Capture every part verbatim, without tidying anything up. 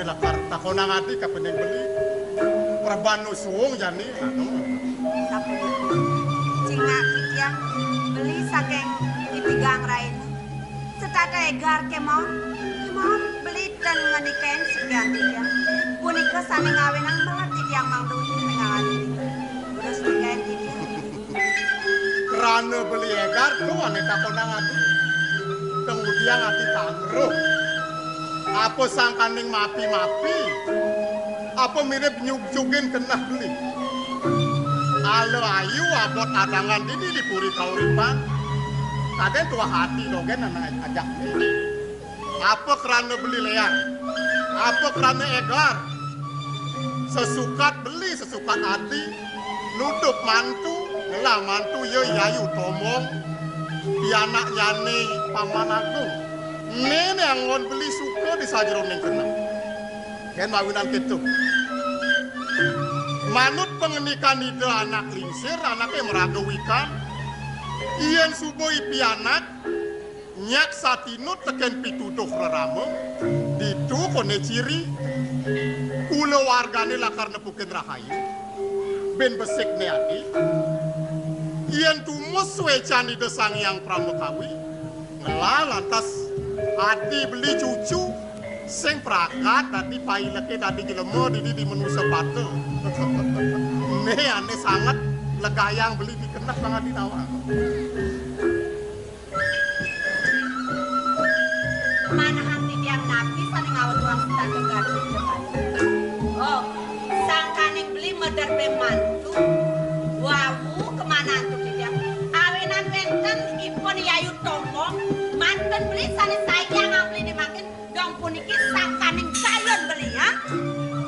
Lakar takonang ati kapining beli. Prebana suung jani, anu. Sapunika. Cingak titiang beli saking I Tigang Raina. Setata égar kémaon, kémaon beli tan ngenikain sikian titiang. Punika sané ngawinang melah titiang mangda uning ring awaning. Terus nikain titiang. Krana beli égar to ané takonang ati. Kemudian ati tangruh. Apa sangkaning mapi-mapi? Apa mirib nyugjugin keneh beli? Ala ayu abot adangan dini di puri kauripan. Kadén tuah ati dogén anak ajak. Apa krana beli léang? Apa krana égar? Sesukat beli, sesukat ati, nudup mantu, ngelah mantu ya Yayu Tombong, pianaknyané Paman Agung. Né anggon beli suka di sajeroning keneh. Kén mawinan kéto. Manut pangandikan Ida Anak Lingsir, anaké maraga wikan, yén suba i pianak, nyak satinut tekén pituduh rerama, ditu koné ciri, kulawargané lakar nepukin rahayu, bin besikné adi. Yén tumus suécan Ida Sang Hyang Pramakawi, ngelah lantas adi beli cucu, sing pragat dadi paileké dadi jelema dini di manusa pata. Né ané sanget legayang beli di keneh pangadi nawang. Manahang titiang napi sané ngawetuang setata gati. Oh, sangkaning beli mederbe mantu. Wau kemana antuk titiang? Awinan wénten ipun Yayu Tombong, mantun beli sané sayang beli dimakin. Dong puniki sangkaning kayun beli, ha?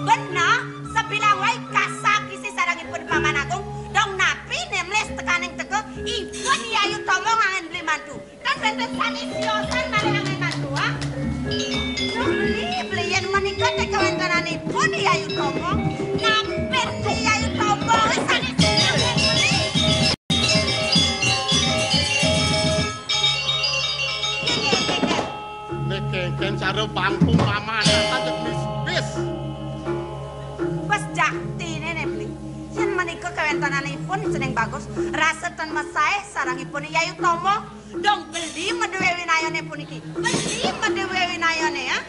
Beneh, sabilang wai kasakisi sareng ipun Paman Agung, dong napi né mlis tekaning teka, ipun Yayu Tombong anggén beli mantu. Kan wénten sané siosan malih anggén mantu, ha? Dong beli, beli yén menika té kawéntenanipun Yayu Tombong, nampin Yayu Tombong sané siosan beli. Né kéngkén cara bangkung paman aja bis-bis. Bes jaktiné né beli. Yén menika kawéntenanipun cening bagus, rasa tan masaih sareng ipun Yayu Tombong, dong beli madué winayané puniki. Beli madué winayané ya.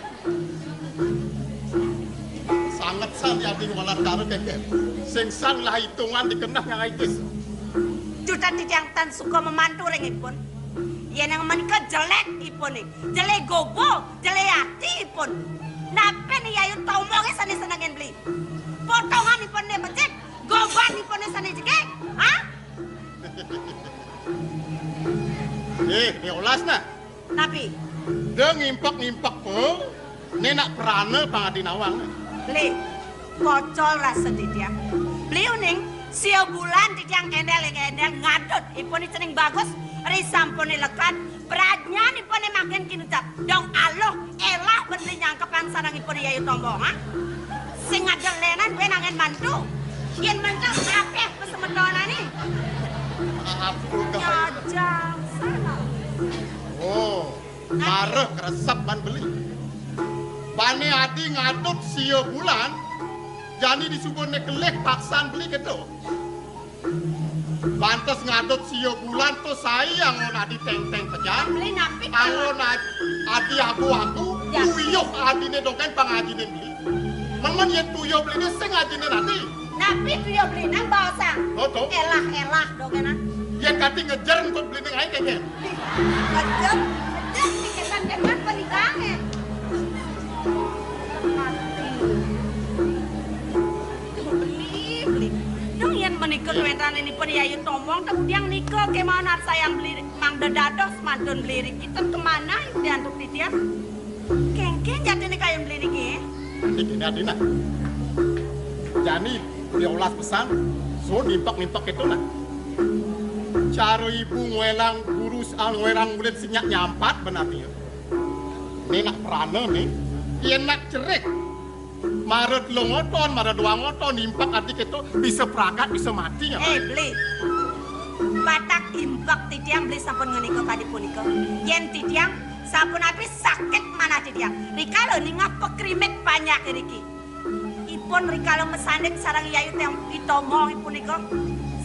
Sanget san yadi ngwelas karo kéngkén. Sing san lah itungan di keneh nyang aitis. Juta titiang tan suka mamantu ring ipun. Yén yang menika jelék ipuné, jelé gobo, jelé ati ipun. Napi né Yayu Tombongé sané senengin beli? Potongan ipuné becik, goban ipuné sané jegég. Ha? Eh, diolas nah. Napi? Da ngimpek-ngimpek po, né nak prana pangadi nawang. Beli, pocol rasa titiang. Beli uning, sia bulan titiang éndél-éndél ngadut ipun cening bagus, risampuné lekad, pradnyan ipuné makin kinecap. Dong aluh, élah ben beli nyangkepang sareng ipun Yayu Tombong, ha? Sing ada lénan buin anggén mantu. Yén mantu, apéh pasemetonané? Apa? Nyajang salah. Oh, mareh kresep ban beli. Bani adi ngadut sia bulan, jani disubané kelih paksan beli kéto. Pantes ngadut sia bulan to sai anggon adi tengteng pejan. Beli napi? Anggon ad-, adi agu-agu, ya. Tuyuh adiné dogén pangajiné beli. Mén yén tuyuh beliné sing ajiné adi. Napi tuyuh beliné baosang? Oh, to. Élah-élah dogén ah. Yén kati ngejer untuk beliné ngaé kéngkén. Ngejer, ngejer, kéngkén-kéngkén panikané. Beli, beli. Dong yén menika kawéntenanipun Yayu Tombong, teh udiang nika kémaon arsayang beli mangda dados mantun beli riki, ten kemana diantuk titiang? Kéngkén jatiné kayun beli niki? Niki né adina. Jani diolas pesan, sun nimpek-nimpek kéto nah. Cara ibu ngwelang guru, ah, ngwelang murid sing nyak nyampat ben ati. Né nak prana né, yén nak cerik. Mara telu ngoton, mara dua ngoton, nimpek ati kéto, bisa pragat, bisa mati, ya. Eh, beli. Batak impek titiang beli sampun ngenika kadi punika. Yén titiang Sapunapi sakit manah titiang. Rikala ningeh pakrimit panjaké niki. Ipun rikala masanding sareng Yayu Tem-, I Tombong punika.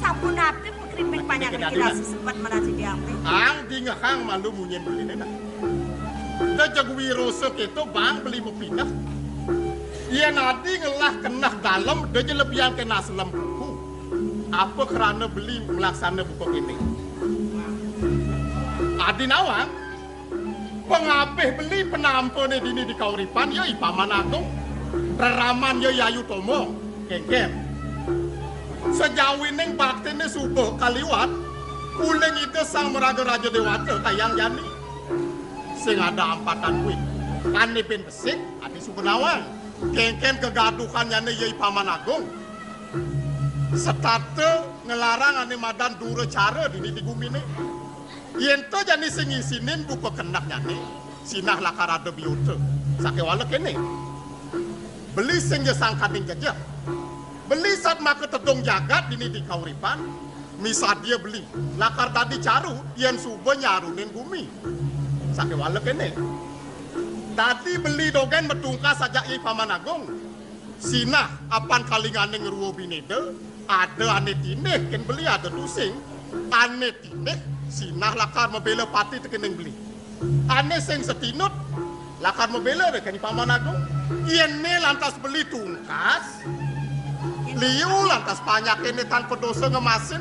Sapunapi pakrimit panjaké niki rasa sepet manah titiang. Ang dingehang malu munyin beliné, nah. Da jeg wirosa kéto bang beli mapineh. Yén adi ngelah keneh dalem, da jeg lebihan ké naslem kuku. Apa krana beli malaksana buka kéné? Adi nawang, pangabih beli penampané dini di kauripan, ya I Paman Agung. Reraman ya Yayu Tombong, kénkén. Sajawining baktiné suba kaliwat, uling Ida Sang Maraga Raja Déwata kayang jani. Sing ada ampatan kuwi. Ané bin besik, ané suba nawang. Kénkén kegaduhannyané ya I Paman Agung. Setata nglarang ané madan duracara dini di guminé. Yén to jani sing ngisinin buka kendehnyané, sinah lakar ada biuta. Sakéwala kéné. Beli sing ja sangkaning jejeh. Beli satmaka tedung jagat dini di kauripan, misadia beli. Lakar dadi caru, yén suba nyarunin gumi. Sakéwala kéné. Dadi beli dogén matungkas ajak I Paman Agung. Sinah apan kalinganing rua binéda, ada ané tindih kén beli ada tusing. Ané tindih sinah lakar mabéla pati tekening beli. Ané sing satinut lakar mabéla deh kén I Paman Agung. Yén né lantas beli tungkas, liu lantas panjakéné tan padosa ngemasin.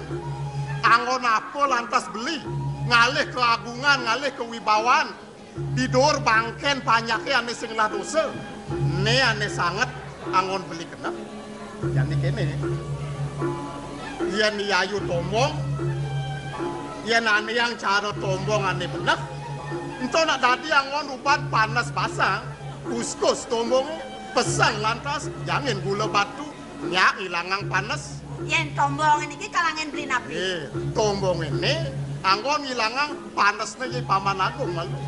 Anggon apa lantas beli ngalih keagungan, ngalih kewibawan, di duur bangkén panjaké ané sing ngelah dosa. Né ané sanget anggon beli keneh. Jani kéné. Yén Yayu Tombong, yén anéang cara Tombong ané beneh, ento nak dadi anggon ubat panes basang, kuskus Tombongé, peseng lantas, jangin gula batu, nyak ngilangang panes. Yén Tombongé niki kalangin beli napi? Eh, Tombongé né anggon ngilangang panesné ya I Paman Agung malu.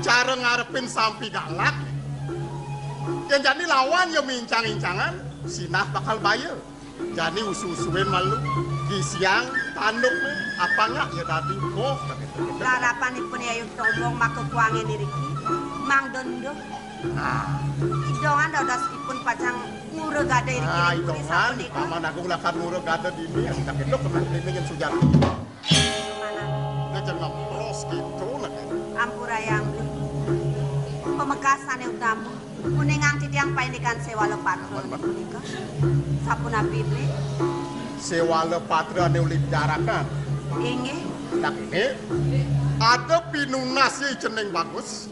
Cara ngarepin sampi galak. Yén jani lawan ya mincang-incangan, sinah bakal baya. Jani usu-usuin malu, gisiang tandukné, apa nyak ya dadi. Oh, larapanipun Yayu Tombong maka kuangin iriki, mangda enduh. Nah. Idongan dadosipun pacang ngureg ada iriki. Ah, ring puri idongan, sapunika. Paman Agung lakar ngureg ada dini, ya, sing tak itu pernah dini yang sujati. Mana? Dia jangan ngeplos gitu, nah. Ampurayang, Bli. Pamekasané utama, uningang titiang paindikan Séwala Patra. Aman, Mat. Punika. Sapunapi, Bli? Séwala Patra ané uli bicarakan. Inggih. Nah, ini ada pinunas ya I Cening Bagus.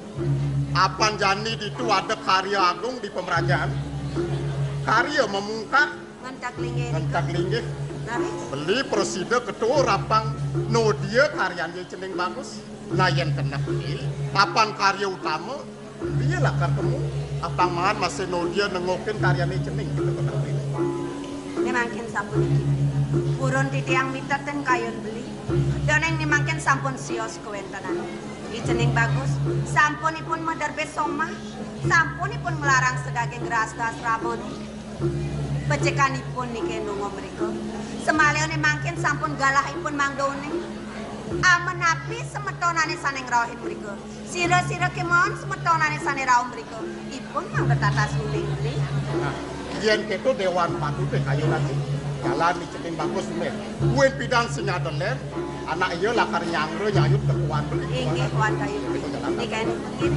Apan jani ditu ada karya agung di pemerajan. Karya mamungkah. Ngenteg linggih. Ngenteg linggih. Nari? Beli prasida ketuur apang nodia karyané I Cening Bagus. Nah, yén keneh beli, apan karya utama, beli lakar temu. Apang maan masih nodia nengokin karyané I Cening, gitu, keneh beli. Né mangkin sapuniki. Purun titiang mitetin kayun beli. Déning né mangkin sampun sios kawéntenan. I Cening Bagus, sampunipun maderbé somah, sampunipun nglarang sadaging grahasta asramané. Becikanipun niki nunggu mrika. Samalihané mangkin sampun galahipun mangda uning. Amenapi semetonané sané ngrauhin mrika. Sira-sira kémaon semetonané sané rauh mrika. Ipun mangda tatas uning, Bli. Nah, yén kéto déwan patut kayun ati. Jalan I Cening Bagus uning. Kuwi pidan sing ada lén, anak iya lakar nyangra nyayut ka kuan beli. Inggih, kuan kayu. Kéto jalan. Niki, niki.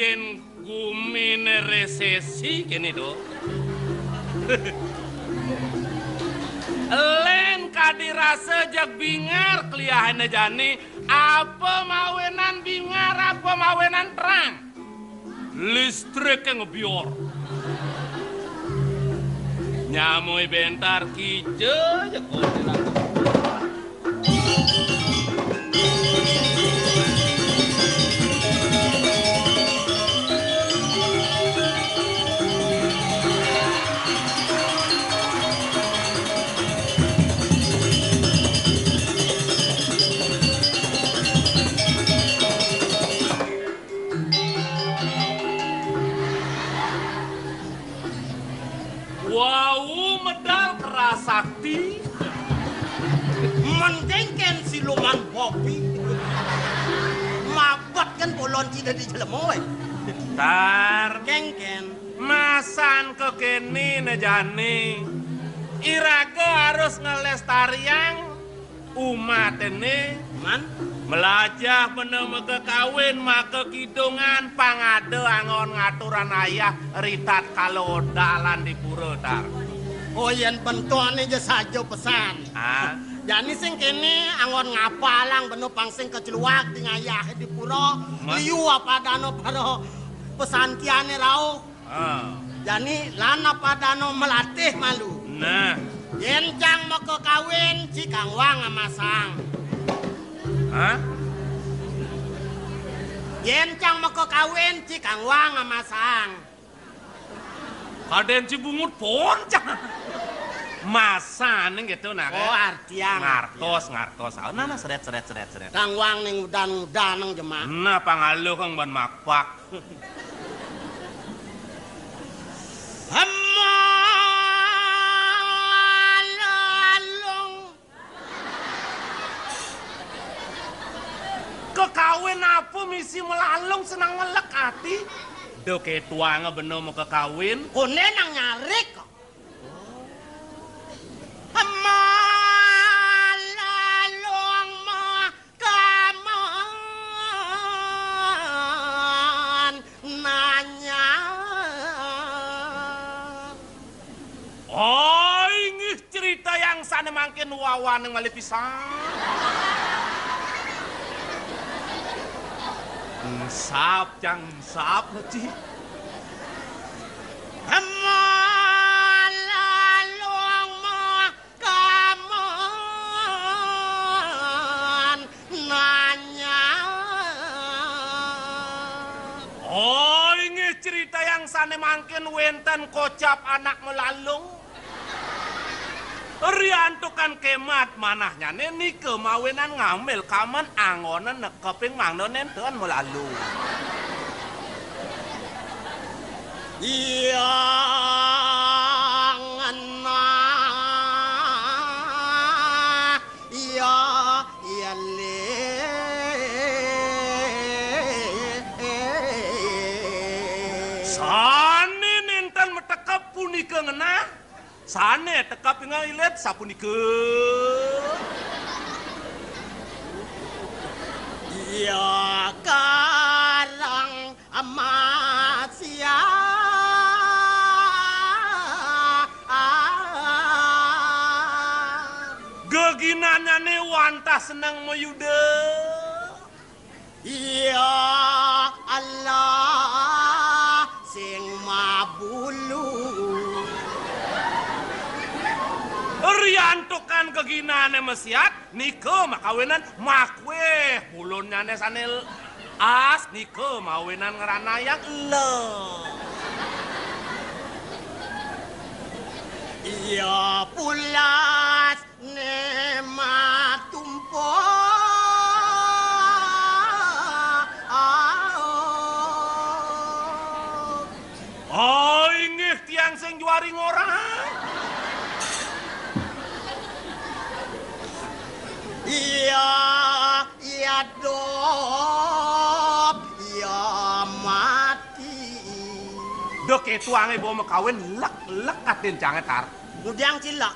Yen gumine resesi kene to. Len kadi rasa jeg bingar kliahene jani, apa mawinan bingar, apa mawinan terang. Listrike ngebior. Nyamui bentar kija jeg kone. Wau medal kerasakti. Mending ken siluman bobi. Mabet kan bolon cida di jelema, weh. Tar. Kengken. Masan kekene ne jani. Iraga harus ngelestariang umatene. Man? Melajah bena maka kawin, maka kidungan, pang ada anggon ngaturan ayah ritat kala odalan di pura, tar. Oh, yen bentone ja saja pesan. Ah. Jani sing kene anggon ngapalang bena pang sing keceluak di ngayah di pura, Ma- liu apa dana para pesantiane rauh. Ah. Jani lan apa dana melatih malu. Nah. Yen cang maka kawin, ci kang wang amasang. Hah? Yen cang maka kawin, ci kang wang amasang. Kaden ci bungut pon cang. Masane gitu nah. Oh, artian. Ngartos, ngartos. Ah, nah, nah, seret, seret, seret, seret. Kang wang ning udan-udan nang jemak. Nah, pangaluh kang ban makpak. Hema lalung. Kekawin apa misi melalung senang melek ati? Do ketuanga bena mau kekawin. Kone nang nyarik. Hema lalung mah kaman nanya. Oh, inggih cerita yang sane mangkin wawaning malih pisan. Ensap, cang ensap, Ci. Hema lalung mah kaman nanya. Oh, inggih cerita yang sane mangkin wenten kocap anak melalung. Riantukan kemat manahnyane nika mawinan ngambil kaman anggone nekeping mangda nenten melalung. Iya ngenah, iya, iya le. Sane nenten metekep punika ngenah, sane tekep ingkang ilit sapunika. Iya karang Amasya. Geginanyane wantah seneng mayuda. Iya Allah sing mabulu. Riantukan geginane masiat, nika makawinan makweh bulunnyane sane l-, as, nika mawinan ngranayang le. Iya pulas ne matumpa. Oh, inggih tiang sing juari ngorang. Iya, iya dop, iya mati. Dok itu ange bawa makawin lek-lek katin jange tar. Ngudiang cilek.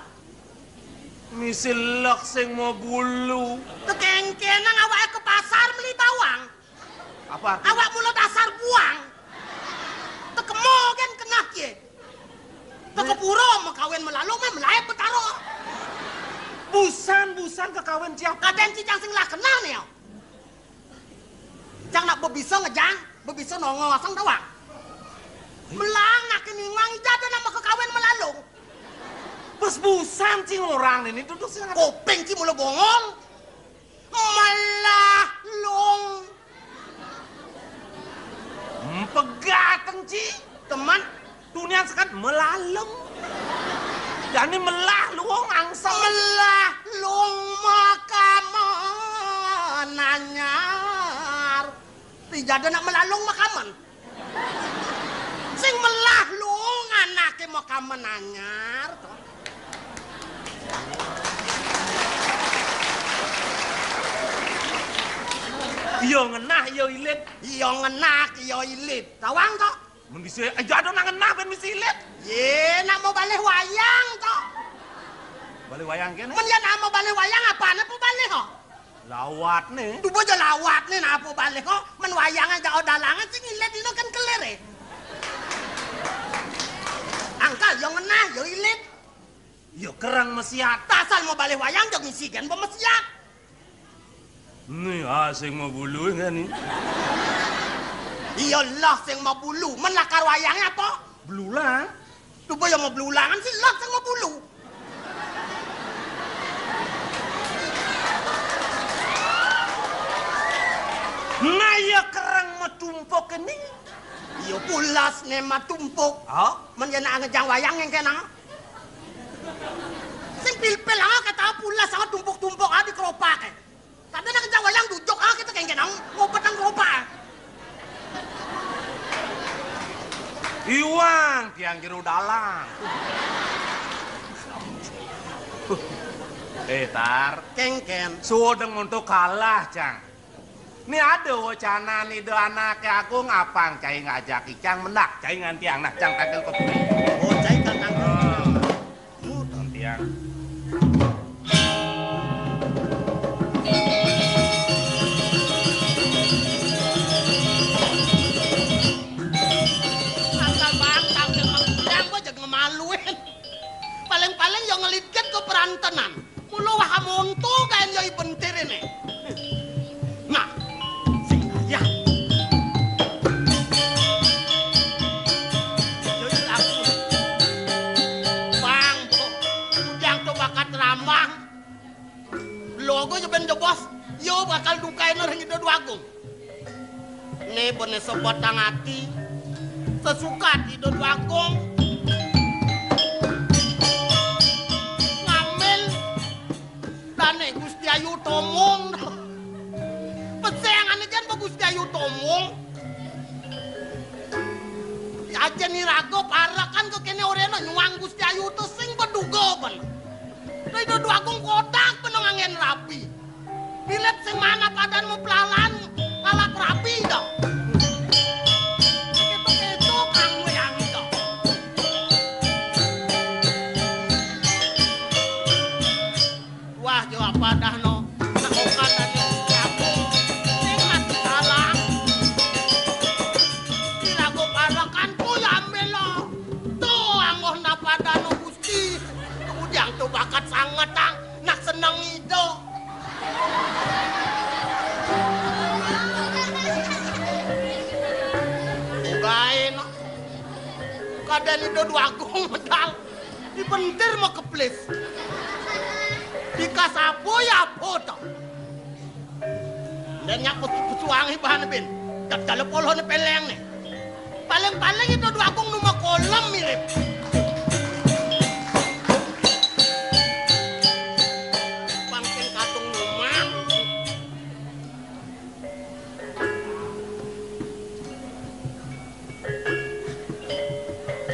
Misi lek sing mau bulu. Tekengkenang awake ke pasar meli bawang. Apa arti? Awak mula dasar buang. Teka pura makawen malalung mah malaib Betara. Busan, busan kakawen ciang. Kadén ci cang sing lah kenal né ya. Cang nak bebisa ngejang, bebisa nongosang tawang. Melah nak ké niwang ija ada nak makakawen malalung. Bes busan ci ngorang né, né duduk sing. Kuping ci mula bongol. Malalung. Hmm, pegateng ci. Teman, tunian sekat malalung. Jani malalung angsel. Malalung makamen anyar. Ti jada nak malalung makamen. Sing malalung anaké makamen anyar to. Iya ngenah, iya ilit. Iya ngenah, iya ilit. Tawang to? Mun bisa, eh, jada nak ngenah bén bisa ilit. Yé, nak mau balih wayang to. Balih wayang kéné? Mun ya nak mau balih wayang apané po balih kok? Lawatné. Duh, bojo lawatné napa balih kok? Men wayangé jak odalangan sing ilit dina kan kelir, é. Angkal ya ngenah, ya ilit. Ya kereng mesiat. Tasal mau balih wayang ya ngisi gén pemesiat. Nih, ah, sing mau bulu kan nih. Iya lah sing mau bulu. Men lakar wayangé apa? Belulang. Coba yang mau belulangan sih, lah sing mau bulu. Nah, ya kereng matumpuk ini. Iya pulas né matumpuk. Oh? Men ya nak ngejang wayang yang kena. Sing pilpil ah kata pulas ah tumpuk-tumpuk ah di keropak. Kadén nak ngejang wayang dujuk ah kita kengken ah ngopet nang keropak. Iwang tiang jero dalang. Eh, Tar. Kengken. Suwedeng monto kalah, Cang. Ni ada wacana ni da anake agung apang cai ngajak icang mendak cai ngantiang nah cang tangkel kopi. Oh, cai kan tangkel. Oh. Ngantiang. Asal bang tangkel mengundang gua jeg ngemaluin. Paling-paling yang ngelitket ke perantenan. Mula wah amonto kaen yoi bentir ini. Nah, sing ayah. Yoi laku. Bang, kok ujang to bakat rambang. Logo je ben jebos, yo bakal dukain ring Ida Dwagung. Né bené sebatang ati, sesukat Ida Dwagung. Ngambil dané Gusti Ayu Tomong. Pesengan ikan ba Gusti Ayu Tomong. Aja niraga parekan ke kéné oréna nyuang Gusti Ayu to sing beduga ben. Ida Dwagung kotak ben nganggén rabi. Bilep sing mana padan mau pelalan ngalap rabi dah. Itu-itu kang wayang dah. Wah, jo apa dah no. Nak okan dan yang siapo. Sing mati salah. Dilagu parekan ku ya ambil lo. Tuh, anggoh napa dah no Gusti. Ujang to bakat sanget tang. Nak seneng ido. Ugain. Kadén Ida Dwagung medal. Dibentir mau keplis. Dikasabo ya apa to? Dan nyak pesuang ibahan bin. Dak dalem polohne peleng nih. Paling-paling Ida Dwagung numa kolom mirip. Pangking katung numa.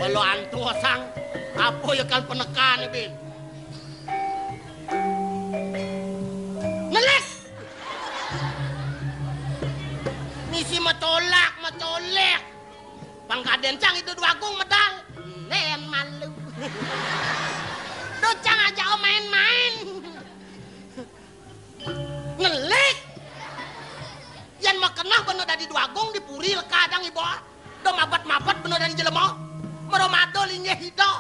Kalau antu sang, apa ya kan penekan bin? Nelik. Misi metolak, metolek. Pangkaden cang Ida Dwagung medal. Nen malu. Duh cang aja main-main. Nelik. Yan makenah bener dadi Dwagung di puri leka dang iba. Do mabet-mabet bener dadi jelema. Pramada linggih Ida.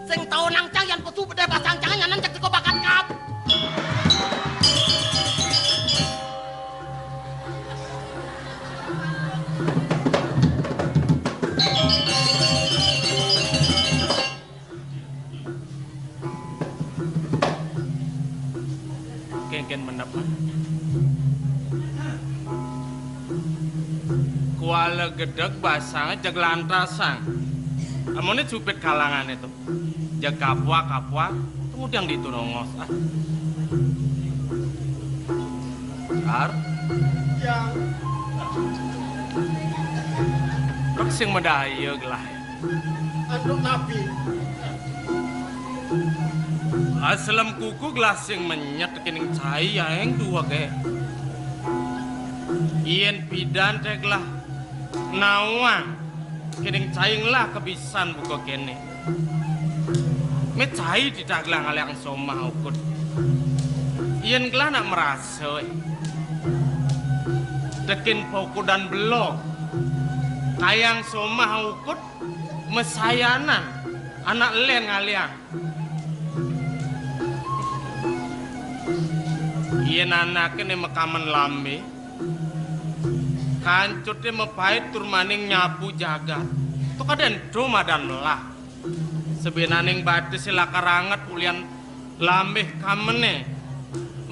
Sing tau nang cang yan pesu bedeh basang cang nyanan cek teko bakat kap. Kengken mendep. Kuala gedeg basang jeg lantrasang. Amone jupit kalangane to. Jeg kapwa-kapwa, kemudian diturongos. Ah. Ar. Ya. Rek sing medaya gelah. Anduk napi. Aslem kuku gelah sing menyet kening cai aeng duwege. Yen pidan te gelah nawang kening cai ngelah kebisan buka kene. Me cai tidak gelah ngalehang somah ukut. Yen gelah nak merasa, eh. Tekin pokudan belok. Kayang somah ukut mesayanan anak len ngalehang. Yen anake ne makamen lambe, kancute mepait tur maning nyapu jagat. To kaden to madan melah. Sebenaning batis lakar anget ulian lambeh kamene.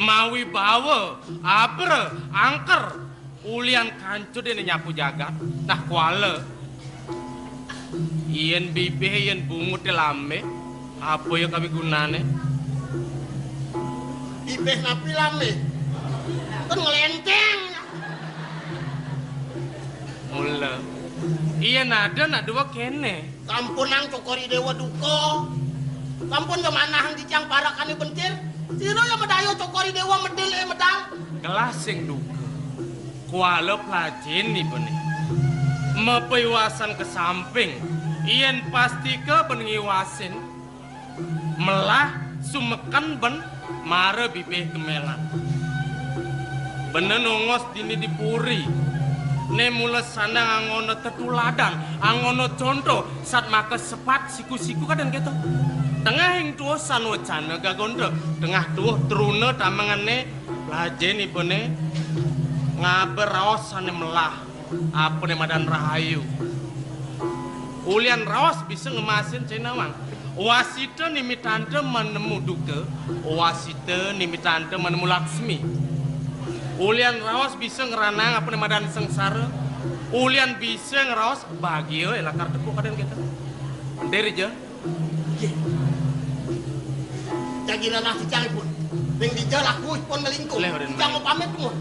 Mawi bawa, abra, angker. Ulian kancut dene nyapu jagat, dah kuala. Yen bibih, yen bungut e lambe, apa ya kawigunane? Bibih napi lambe? Kan ngelenteng. Mula. Yen ada nak dua kene. Sampun nang cokori dewa duka. Sampun ya manahang dicang parakane bentir. Sira ya medaya cokori dewa medil e medal. Gelah sing duka. Kuala plajin ibene. Mepaiwasan ke samping. Yen pastika ben ngiwasin. Melah sumeken ben mara bibih gemelan. Bene nongos dini di puri. Ne mula sandang angono tetuladan, angono conto, sat maka sepat siku-siku kaden keto. Tengah ing tuwa sanwacana gagonta, tengah tuwuh truna tamengane Lajeng ibune ngaber raos sane melah, apane madan rahayu. Ulian raos bisa ngemasin cai nawang. Wasita nimitanta manemu duka, wasita nimitanta manemu Laksmi. Ulian raos bisa ngranang apane madan sengsara. Ulian bisa ngraos bagia lakar tepuk kaden kita. Ndir ja. Nggih. Jagi nanah titiangipun. Ring dija laku ipun nglingkuh. Leh, Rin. Titiang pamit nuwun.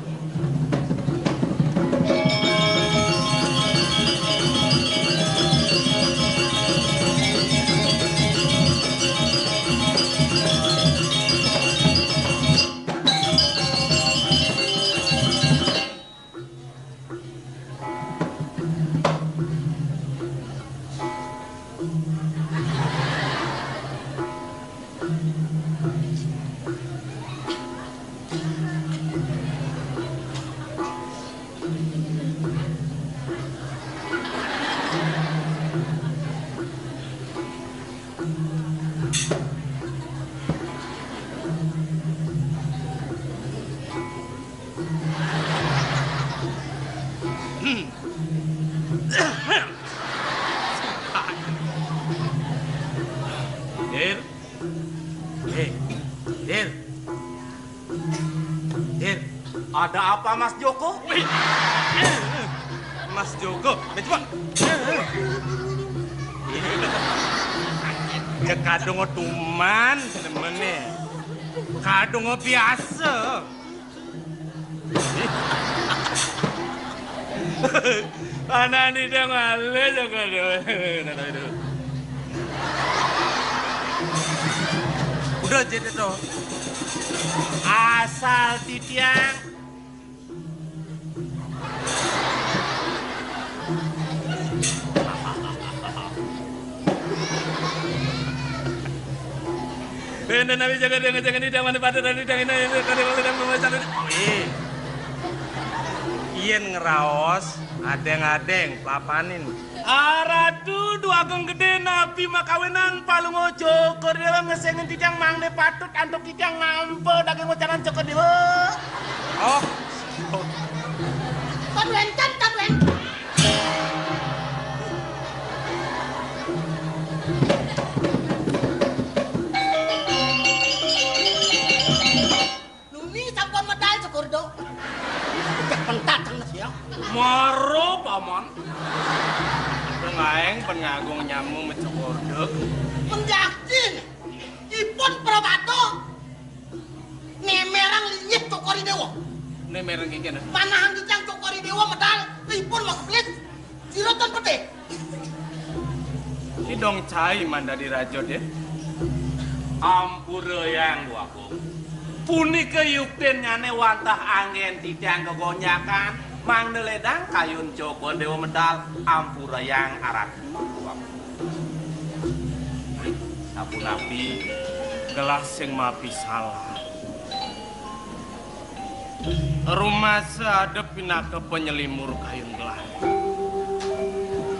Dir. Eh, Dir. Dir, ada apa, Mas Joko? Wih. Mas Joko, eh, coba. Ya kadung tuman senemene. Kadung biasa. Anani dong ale jaga dong. Udah jadi tuh. Asal titiang. Benda nabi jaga dengan jangan tidak mana pada tadi dengan ini kali malam yang membaca tadi. Eh. Yén ngraos, adéng-adéng papanin. Aratu, Dwagung Gedé, napi makawinan Palungguh Cokor I Déwa ngesengin titiang mangda patut antuk titiang nampa daging wecanan Cokor I Déwa? Oh. Tan wénten, tan wénten. Nuni sampun medal Cokor I Déwa. Cek pentat sang nasi ya. Mara, Paman. Dengaeng ben ngagung nyamu macokorda. Menjakti ipun prabata nemerang linggih Cokor I Déwa. Nemerang linggih. Manahan titiang Cokor I Déwa medal ipun makepelit. Sira tan pedih. Idong cai mandadi raja, Dék. Ampurayang, Dwagung. Punika yuktinnyané wantah anggén titiang gegonjakan, mangda lédang kayun Cokor I Déwa medal, ampurayang Aratu, Dwagung. Sapunapi gelah sing mapi salah. Rumasa ada pinaka panyelimur kayun gelah.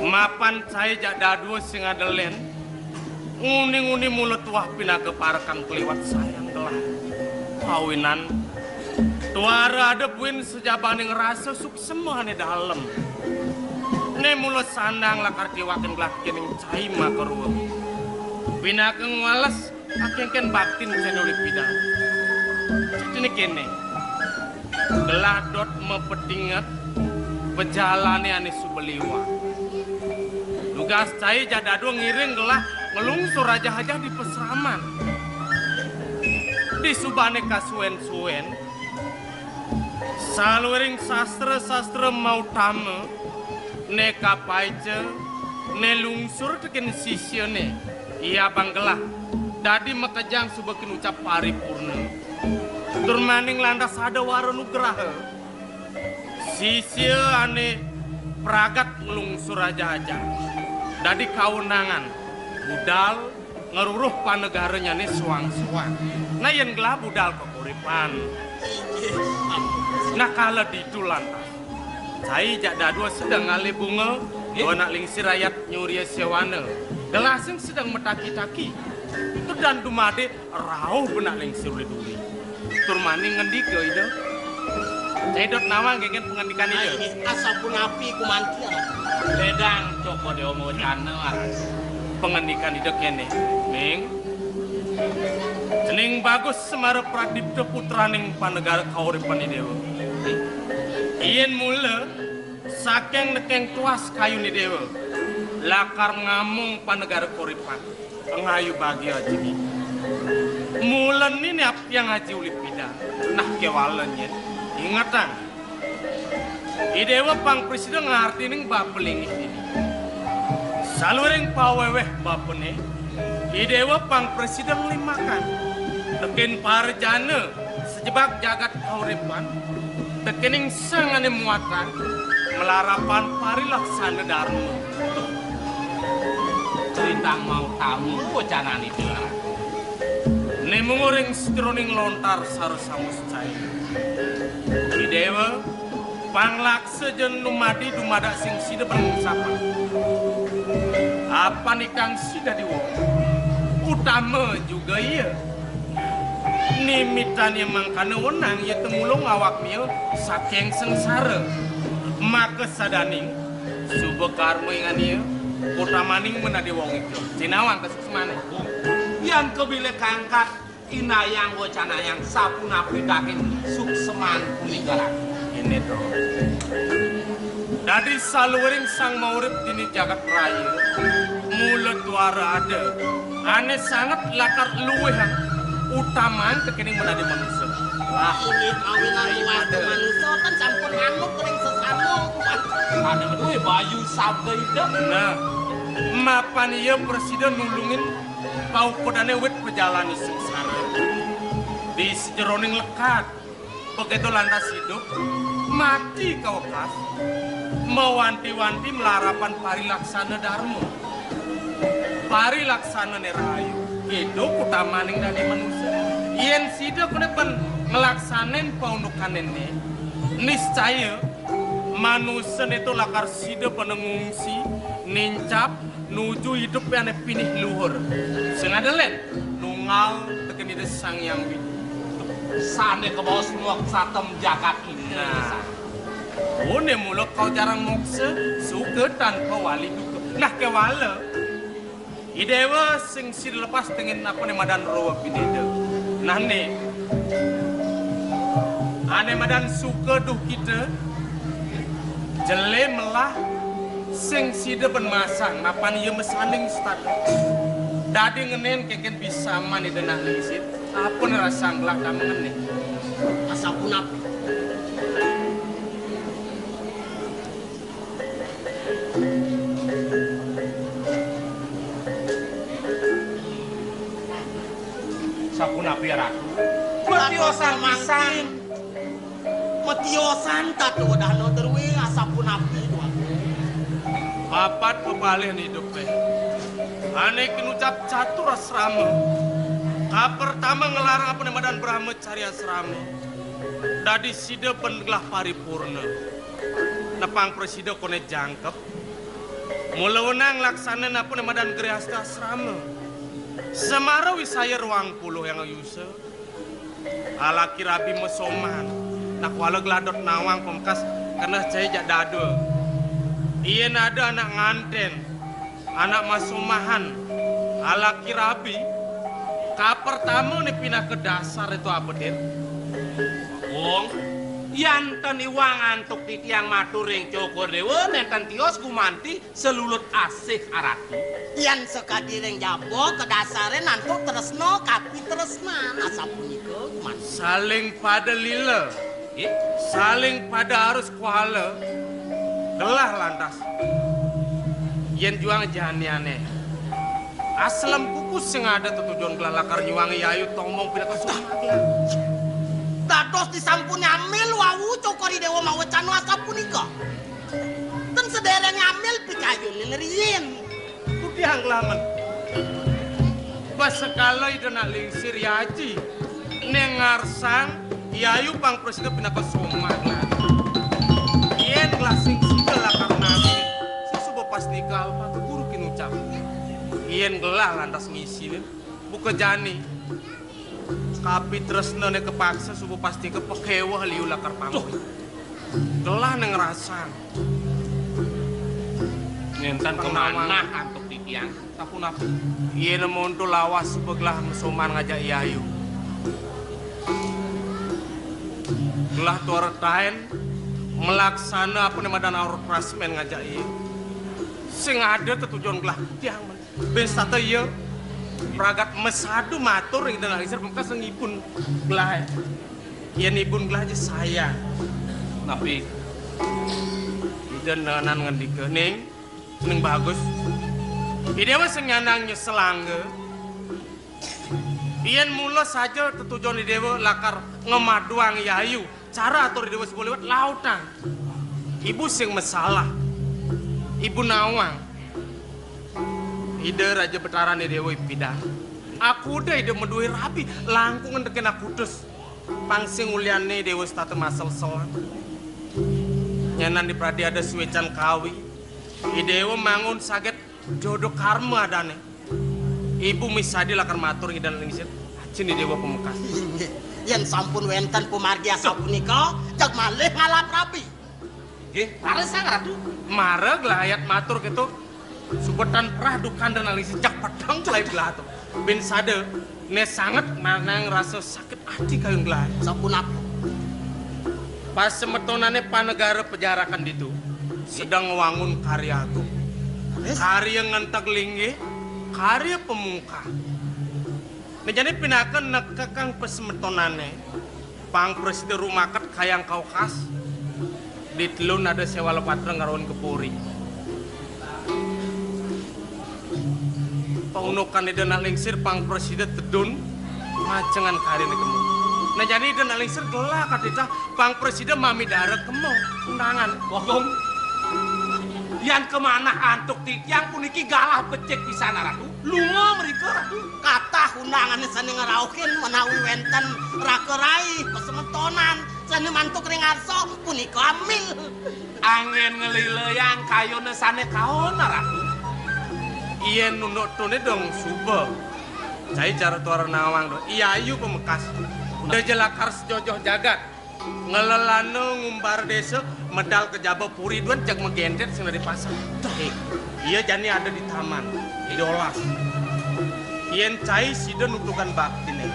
Mapan cai jak dadua sing ada lén, nguni-nguni mula tuah pinaka parekan kliwat sayang gelah. Pawinan, tuara ada buin sajabaning rasa suksema ané dalem. Né mula sandang lakar tiwakin gelah kéning cai makarua. Pinaka ngwales Akéngkén baktin cai uli pidan. Cetine kéné. Gelah dot mapetinget pejalané ané suba liwat. Dugas cai jak dadua ngiring gelah nglungsur ajah-ajah di pasraman. Disubané kasuén-suén, saluiring sastra-sastra mautama, né kapaica, né lungsur tekén sisiané, ia bang gelah dadi makejang suba kin ucap paripurna. Tur maning lantas ada wara nugraha. Sisia ané pragat nglungsur ajah-ajah dadi kawenangan budal ngruruh panegaranyané suang-suang. Nah, yén gelah budal kakuripan. Nah, kala ditu lantas, cai jak dadua sedeng ngalih bunga, duanak lingsir ayat nyuria sewana. Gelah sing sedeng mataki-taki. Tedan dumadé rauh benak lingsir uli duri. Tur maning ngendika Ida. Cai dot nawang genggen pangandikan Ida. Nah, inggih, asapunapi kumanti, Ratu? Ledang Cokor I Déwa mawecana, Ratu. Pangandikan Ida kéné, Ning. Cening Bagus Semara Pradipta putraning Panegara Kauripan I Déwa. Yén mula saking nekeng tuas kayun I Déwa lakar ngamong Panegara Kauripan. Ngayu bagia, Jimmy. Mula né aptiang aji uli pidan. Nah, kéwala nyén. Ingetang. I Déwa pang prasida ngartining bapa linggih dini. Saluiring pawéwéh bapané, I Déwa pang prasida nglimbakang. Tekén parajana sajebag jagat kauripan, tekéning sangané muatan malarapan parilaksana darma. Critang mautama wacanané Ida. Né mungguh ring sajeroning lontar sara samuscai. I Déwa, panglaksa ja numadi dumadak sing sida panungsapang. Apan ikang sida diwang. Utama juga ia. Nimitan ia mangkana wenang ia tumulung awak mia saking sangsara. Maka sadaning suba karma ingan ia, utamaning menadi wong ika. Sinawang kasuksmané. Yan kabilih kangkat inayang wacanayang sapunapi daging suksman punika, Ratu. Ini to. Dadi saluiring sang maurip dini jagat raya, mula tuara ada ané sanget lakar luwihang utaman tekéning menadi manusa. Wah, inggih mawinan luwih manusa kan sampun manut ring sesama. Ada duwe bayu sabda Ida. Nah, mapan ia prasida nulungin paukudané wit pejalané sengsara. Di sajeroning lekad, begitu lantas idup, mati kawekas, mawanti-wanti malarapan parilaksana darma. Parilaksanané rahayu, idup utamaning dadi manusa. Yén sida koné ben nglaksanin paundukané, niscaya Manusa né to lakar sida pada ngungsi, nincap, nuju idup ané pinih luhur. Sing ada lén, nunggal tekén Ida Sang Hyang Widi. Sané kabaos moksatem jagat ini. Nah. Oné mula kau jarang moksa, suka tanpa wali duka. Nah, kéwala. I Déwa sing sida lepas tengin apa né madan rowa pineda. Nah né. Ané madan suka duh kita. Jelé melah sing sida ben masang mapan iya masaning setata. Dadi ngenén kénkén bisaman Ida Nak Lingsir. Apa né rasang gelah kamu ngenén? Asapunapi? Sapunapi ya, Ratu? Matiosan pisan. Matiosan tata wedana derwé asapunapi, Déwa Agung. Papat pepalih idup, eh. Ané kinucap catur asrama. Kapertama ngelarang apa né madan Brahmacari asrama. Dadi sida ben gelah paripurna. Nepang prasida koné jangkep. Mula wenang laksana napa né madan grihasta asrama. Semara wisaya ruang puluh yang ayusa. Alaki rabi masoman. Nak wala gelah dot nawang pemkas keneh cai jak dadua. Yén ada anak ngantén, anak masomahan, alaki rabi, kapertama né pinaka dasar itu apa, Din? Wong, yan ten iwang antuk titiang matur ring Cokor Déwa, nénten tios gumanti selulut asih arati. Yan sakadi ring jaba kadasaré antuk tresna, kapitresnan, asapunika gumanti. Saling pada lila. Nggih. Saling pada arus kuala. Gelah lantas. Yén juang janiané. Aslem kuku sing ada tetujon gelah lakar nyuang yayu tomong pinaka sumagelah. Dados disampun nyamil wau Cokor I Déwa mawecana asapunika. Ten sedereng nyamil pikayunin riyin. Kutiang gelah men. Pas sekala Ida Nak Lingsir yaji. Ning ngarsang yayu pang prasida pinaka somat. Yén gelah sing sida lakar nasi, sing suba pas nikal, maka guru kinucap. Yén gelah lantas ngisinin, buka jani. Kapitresnané kapaksa suba pas nikal, pakéweh liu lakar pamit. Gelah ning ngrasang. Nénten kamanah antuk titiang. Sapunapi? Yén monto lawas suba gelah masoman ngajak yayu. Gelah tuara taén malaksana apa né madan aur prasmén ngajak iya. Sing ada tetujon gelah titiang men. Bin sata iya pragat masadu matur ring Ida Nak Lingsir pamekasang ibun gelah. Yén ibun gelah aja sayang. Napi? Ida nenan ngendika, Ning, Ning Bagus. I Déwa sing nyandang nyesel angga. Yén mula saja tetujon I Déwa lakar ngemaduang yayu, cara atur I Déwa suba liwat lautang. Ibu sing masalah. Ibu nawang. Ida Raja Betarané Déwa ipidang. Akuda Ida madué rabi, langkung ngentekin akutus. Pang sing uliané Déwa setata masel-selan. Nyanan di pradi ada suécan kawi. I Déwa mangun saget jodo karma adané. Ibu misadi lakar matur ring Ida Nak Lingsir. Ajin I Déwa pamekas. Inggih. Yén sampun wénten pamargi asapunika, jeg malih ngalap rabi. Nggih, leres sang Ratu. Mara gelah ayat matur kéto. Suba tan prah dukan Ida Nak Lingsir, jeg pedeng kelai gelah to. Bin sada, né sanget manang rasa sakit ati kayun gelah. Sapunapi? Pasemetonané panegara pajarakan ditu sedeng ngwangun karya agung. Leres? Karya ngenteg linggih, karya pamungkah. Nah, jani pinaka nekekang pasemetonané. Pang prasida rumaket kayang kaukas. Di telun ada séwala patra ngarauhin ka puri. Paunukan Ida Nak Lingsir pang prasida tedun macengan karyané kemu. Nah, jani Ida Nak Lingsir gelah katitah pang prasida mamidara kemu undangan. Bagong. Yan kamanah antuk titiang puniki galah becik pisan, Ratu. Lunga mrika, Ratu. Katah undangané sané ngrauhin menawi wénten raka rai pasemetonan Sané mantuk ring arsa punika amil. Anggén nglileyang kayuné sané kaona, Ratu. Yén nunduk-tundé dong suba. Cai cara tuara nawang dong. Iya ayu pamekas. Udah jelakar sejojoh jagat. Ngelelana ngumbar désa, medal kejaba puri duan jag magéntet sing dari pasar. Iya jani ada di taman, di dolas. Yén cai sida nutukan baktiné.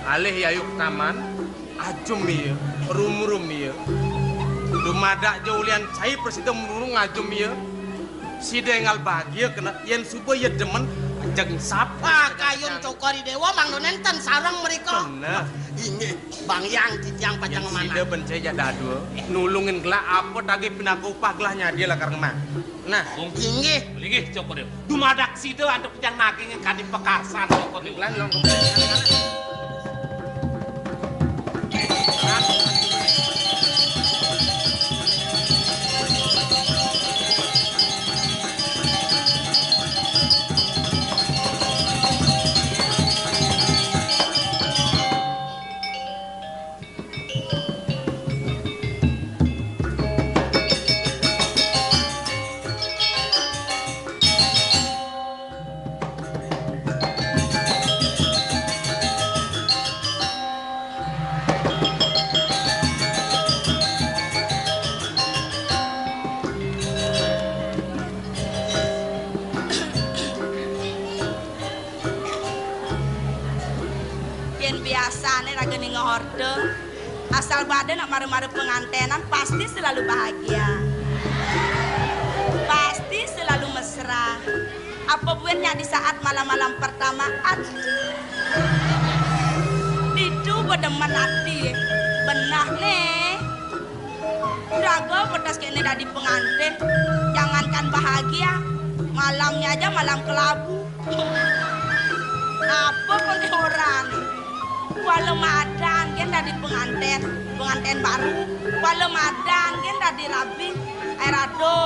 Alih yayu ka taman, ajum iya, rumrum iya. Dumadak ja ulian cai prasida mrurung ajum iya. Sida énggal bagia kena yén suba iya demen jeg sapar. Kayun cokor i déwa mangda nénten sareng mrika. Bener. Inggih, Bang Hyang titiang pacang. Yén sida ben cai jak dadua, nulungin gelah apa tagih pinaka upah gelah nyadi lakar ngemah. Nah, inggih. Inggih, cokor i déwa. Dumadak sida antuk pacang naging kadi pekasan cokor i déwa. Lan long. Yén biasané ragané ngorta, asal badé nak mara-mara pengantenan pasti selalu bahagia. Pasti selalu mesra. Apa buin nyak di saat malam-malam pertama, aduh. Ditu bedemen ati, benah né. Raga pedas kéné dadi pengantin, jangankan bahagia, malamnya aja malam kelabu. Apa koné orahné? Kuala madan gén dadi pengantin, pengantin baru. Kuala madan gén dadi rabi. Ai rada.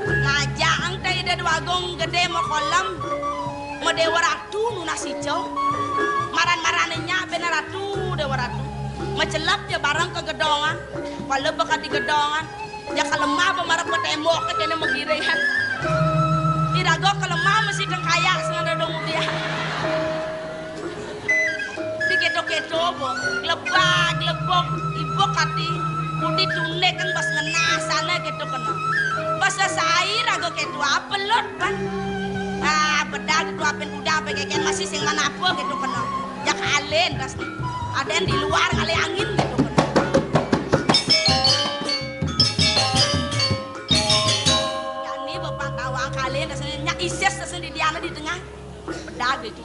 Ngajak engté Ida Déwa Agung Gedé makolem, madéwa ratu nunas ijo. Maran-marané nyak béna ratu, déwa ratu. Macelep ya bareng ka gedongan. Kuala baka di gedongan. Ya kalemah apa marep ka témbok ka kéné magiringan. Iraga kalemah mesti dengkayak sing ada dong dia. Di kéto-kéto apa? Glebak, glebok, ibuk ati. Putih tunik kan bas ngenah sana kéto kena. Bas sai raga kéto apa lot kan? Ah, bedal itu apin kuda apa kékén masih sing mana apa kéto kena. Ya kalin pasti. Ada yang di luar ngalih angin kéto kena. Jani bepang tawang kalih, rasanya nyak isis, rasanya di diana di tengah. Pedag itu.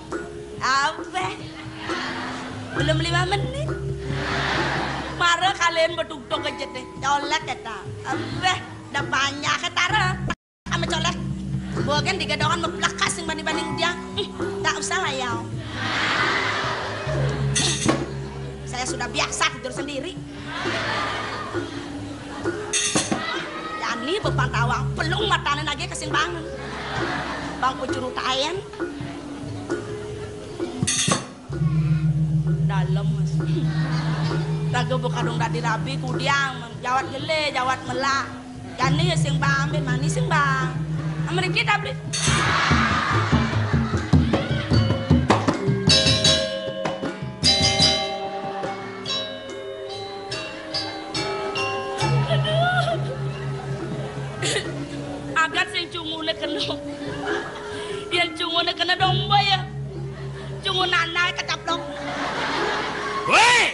Apa? Belum lima menit. Mara kalian betuk-tuk aja deh. Colek kata. Apa? Dah banyak ketara. Ame colek. Bawa kan digedongan meplekas sing banding-banding dia. Hmm, tak usah lah ya. Saya sudah biasa tidur sendiri. Jani bepan tawang, pelung matane nage kesing bangun. Bang kucuru taen. Dalem, Mas. Raga bekadung dadi rabi kudiang, jawat gele, jawat melak. Jani ya sing bang, ben manis sing bang. Amriki tabli. Aduh. Agat sing cungune kena. Yen cungune kena domba ya. Cungun anak kecaplok. Weh!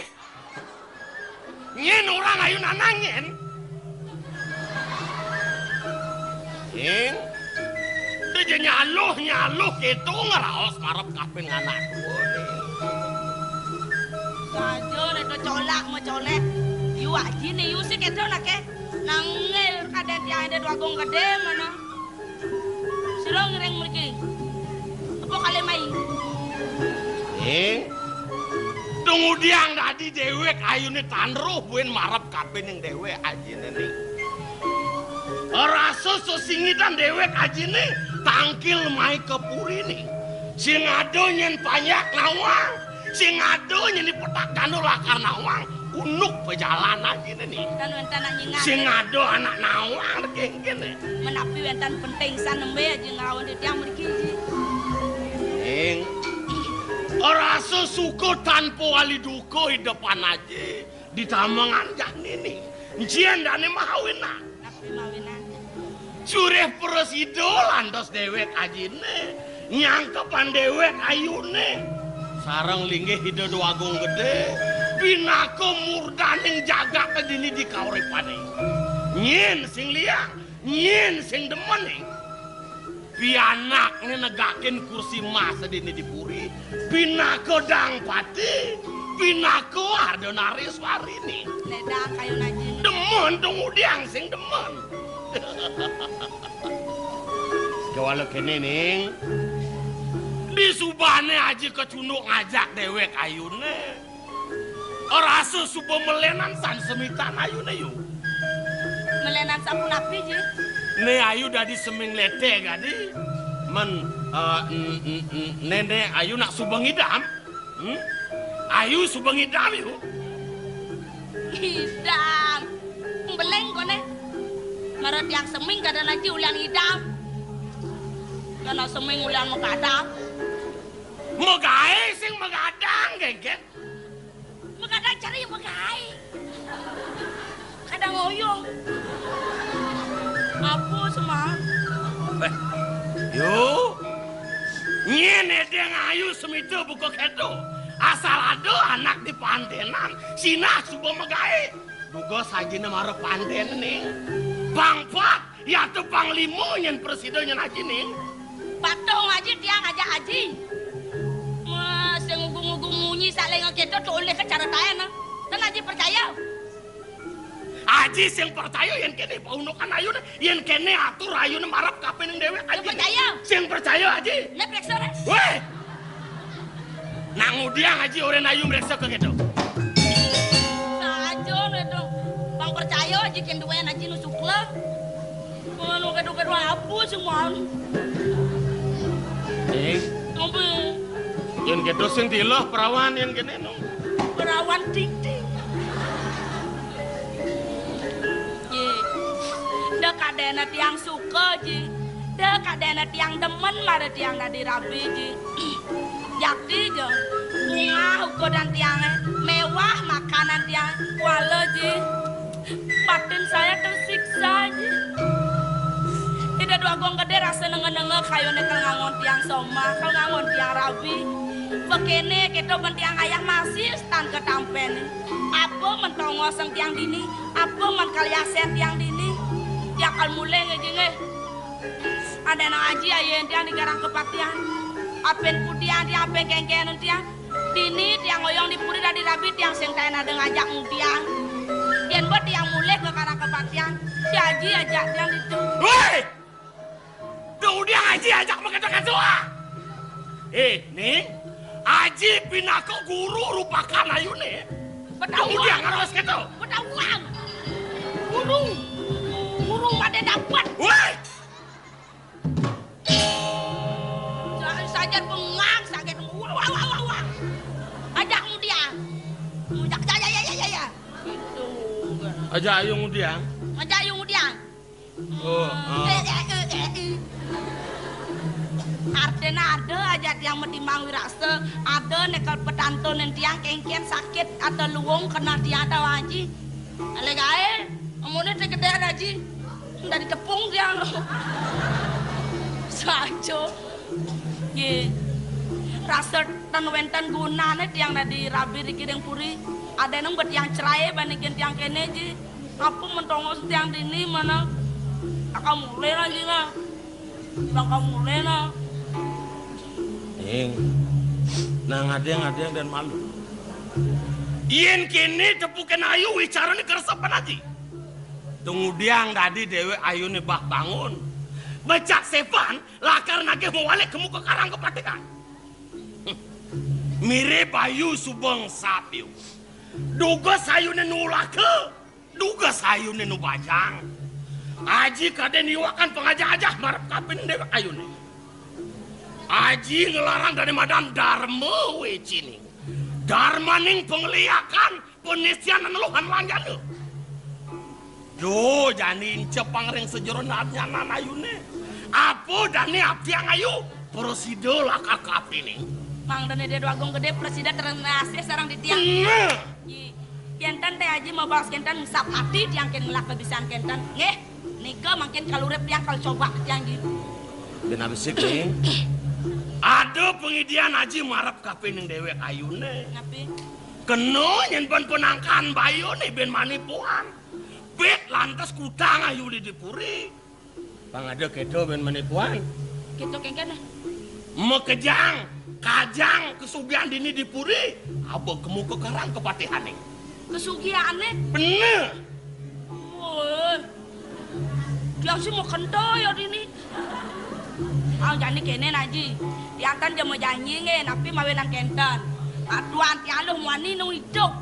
Nyen orang ayu nanang nyen. Nyen. Dia nyaluh, nyaluh gitu ngeraos marep kapin nganak dua. Saja neto colak mau colek. Yu aji nih, yu sih gitu nak ke. Nangil kadang tiang ada dua gong gede mana. Sira ngiring mriki. Apa kalih mai? Eh, tumudiang dadi dewek ayune tanruh buin marep kapining dewek ajine ni. Rasa sesingitan dewek ajine tangkil mai ke purine. Sing ada nyen panjak nawang, sing ada nyen di petak gandul lakar nawang. Unduk pajalan aji né, Ning. Tan wénten anak nyingat. Sing ada anak nawang kéngkén né. Menapi wénten penting san nembé aji nglawan titiang mriki, Ji. Ning, rasa suka tanpa wali duka idepan aji ditamengan jani, Ning. Encén dané mawinan. Napi mawinan? Surih prasida lantas déwék ajiné, nyangkepan déwék ayuné. Sareng linggih Ida Déwagung Gedé, pinaka murdaning jagat dini di kauripané. Nyén sing liang, nyén sing demen, Ning. Pianakné negakin kursi mas dini di puri, pinaka dang pati, pinaka Ardanareswari, Ning. Ledang kayun aji. Demen to ngudiang sing demen. Kéwala kéné, Ning. Disubané aji kacunduk ngajak déwék ayuné. Rasa suba melénan san semitan ayuné, Yu. Melénan sapunapi, Ji? Né ayu dadi seming lété gadi. Men, eh, n-, n-, n-, né, né ayu nak suba ngidam. Hmm? Ayu suba ngidam, Yu. Ngidam. Beling koné. Mara tiang seming kadén aji ulian ngidam. Karena seming ulian magadang. Magaé sing magadang, Génggén. Magadang cara ya magaé. Kadang ngoyong. Apa, Semar? Eh, Yu. Nyén édéng ayu semita buka kéto. Asal ada anak di panténan, sinah suba magaé. Dugas ajiné mara pantén, Ning. Pang pat, ya to pang lima nyén prasida nyén aji, Ning. Patuh aji tiang ajak aji. Wah, sing ngugu-ngugu munyi saling kéto to ulih ka cara taén, ah. Tan aji percaya. Aji sing percaya yén kéné paundukan ayuné, yén kéné atur ayuné marep kapining déwék aji. Percaya. Sing percaya aji. Né preksa, Res. Wéh. Nak ngudiang aji orén ayu mreksa ka kéto. Saja né to. Pang percaya aji kén duén aji nu sukla. Anu kéto-kéto apa sing mau? Ning. Apa? Yén kéto sing tilah perawan yén kéné, no. Perawan ting-ting. Ji. Da kadéna tiang suka, Ji. Da kadéna tiang demen mara tiang dadi rabi, Ji. Jakti ja. Bungah ukuran tiangé, méwah makanan tiang. Kuala, Ji. Batin saya tersiksa, Ji. Ida Déwagung Gedé rasa nenga-nenga kayuné kal ngangon tiang somah, kal ngangon tiang rabi. Bekéné kéto bén tiang ayah masih tan katampén. Apa men tongosang tiang dini? Apa men kaliasén tiang dini? Tiang kal mulih, Ji, nggih. Adéna aji ayén tiang di garang kapatihan. Apin kudiang tiang, apin kéngkénan tiang. Dini tiang oyong di puri dadi rabi tiang sing taén ada ngajak ngudiang. Yén ba tiang mulih ka garang kapatihan, si aji ajak tiang ditu. Wéh! Tuh udah aji ajak makéto-kéto, ah. Eh, Ning, aji pinaka guru rupakan ayuné. Tuh udah ngaros kéto. Betahuan. Guru. Guru pada dapat. Wéh! Sa-, saja bengang sakit. Wah, wah, wah, wah, wah. Ajak ngudiang. Ajak, ya, ya, ya, ya, ya, ya. Gitu. Ajak ayu ngudiang. Ajak ayu ngudiang. Oh, ah. Eh, eh, eh, eh, eh. Artinya ada aja tiang metimbang wirasa, ada nekel petantunin tiang kéngkén sakit atau luwung kena tiang tahu aji. Alé gaé, amuné té gedéan aji. Dari tepung tiang lho. Saja. Nggih. Rasa tan wénten gunané tiang dadi rabi riki ring puri. Ada nang bet tiang cerai bandingin tiang kéné ji. Apa mentongos tiang dini mana? Akam mulih lah ji lah. Bakal mulih lah. Ning, nang adéng-adéng dan malu. Yén kéné tepukin ayu wicarané keresepan aji. Tungudiang dadi déwék ayuné bah bangun. Becak sepan lakar nagih mawalik kemu ka karang kapatihan. Mirib ayu subeng sapiu. Dugas ayuné nulaka, dugas ayuné nu bajang. Aji kadén iwakan pangajah-ajah marep kapin déwék ayuné. Aji ngelarang dadi madan darma wécining. Darmaning pangliakan Panisian neluhan lanjana. Duh, jani incepang ring sajeroning nyanan ayune. Apa dane apiang ayu? Prasida lakar kapining. Mangdane Ida Dwagung Gede prasida terima kasih sareng titiang. Nah. Ji, kenten té Aji mabaos kenten, sap ati tiang kén ngelah kabisan kenten. Nggih, nika mangkin kal urip tiang kal coba tiang, Ji. Bén abisik, Ning. Ada pangidian Aji marep kapining déwék ayune. Napi? Kena nyén bén panangkan bayune bén manipuan. Bit lantas kutang ayu di puri. Pang ada kéto bén manipuan. Kéto kéngkén, eh? Makejang, kajang kasugihan dini di puri. Aba kemu ka karang kapatihané. Kasugihané? Bener. Woi. Tiang sih mau kento ya dini. Ah, jani kéné, Aji. Tiang tan ja majanji nggih, napi mawinan kenten. Aduan tiang luh muani nu idup.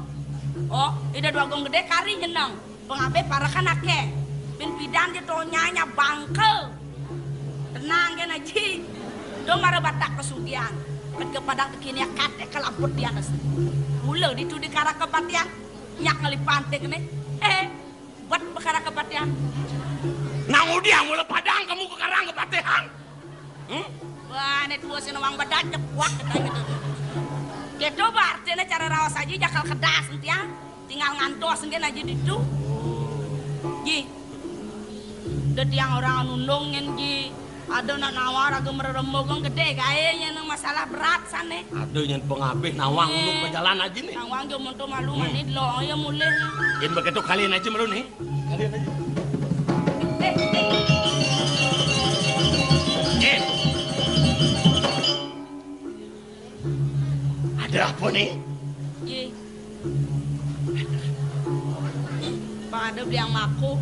Oh, Ida Dwagung Gede kari nyeneng. Pangabih parekan akéh. Pin pidan ja to nyanya bangka. Tenang kén, Aji. To mara batak kasugihan. Ket ka padang tekini akat, eh, kalabut di atas. Mula ditu di karang kapatihan. Nyak ngelipante kéné. Eh. Bet perkara kepatihan. Nang udiang mula padang kamu ke karang kepatihan. Hmm? Wah, né tua sing nawang bedak cepuak katanya tuh. Kéto ba artiné cara raos Aji jakal kedas entian. Tinggal ngantos engké Aji ditu. Ji. Da tiang orang nundung ngén, Ji. Ada nak nawar raga mererembug gedé gaé nyén masalah berat sané. Ada nyén pengabih nawang unduk pajalan Aji né. Nawang jo monto malu mani delo ya mulih. Yén begitu kalian aja malu né. Kalian aja. Eh. Ada apa né? Ji. Pada beli yang mako.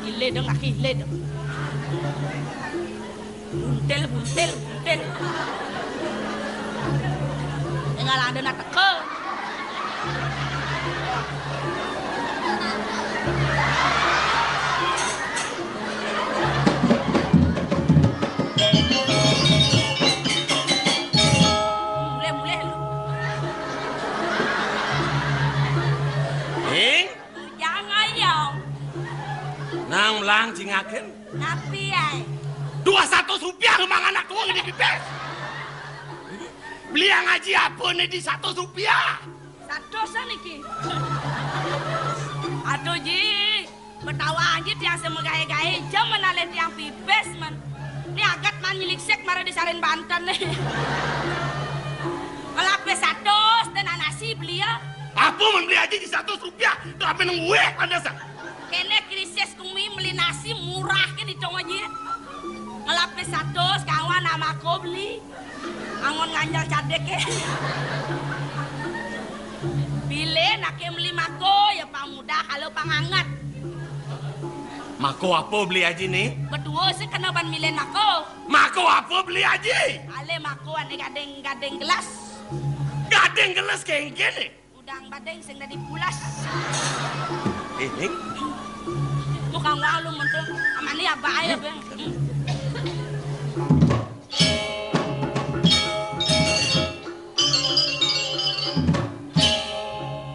Gile dong, laki gile dong. Buntil, buntil, buntil. Tinggal ada nak teka. Mulih, mulih lu. Ing? Jangan ya. Nang melang cingakin. Napi, ai? Dua satus rupiah lu mangan aku ini pipis. Beli yang ngaji apa nih di satus rupiah? Satus niki. Aduh, Ji. Betawa aja tiang semagaé-gaé, jam menalih tiang pipis, man. Ini agat man nyeliksik mara disalin banten nih. Ngelapis satus, dan nasi beli ya. Apa man beli aja di satus rupiah? Tuh apa nang gue ada sa? Kéné krisis kumi meli nasi murah ké di tong aja. Ngelapis satus, kawan sama aku beli. Angon nganjal cadeké. Bilih naké meli mako, ya pang mudah, kalau pang anget. Mako apa beli aji né? Berdua sih kena ban milih mako. Mako apa beli aji? Ale mako ané gading, gading gelas. Gading gelas kéngkén né? Udang bading sing dadi pulas. Eh, Ning. Tukang walu mentu. Amane ya bae, Bang.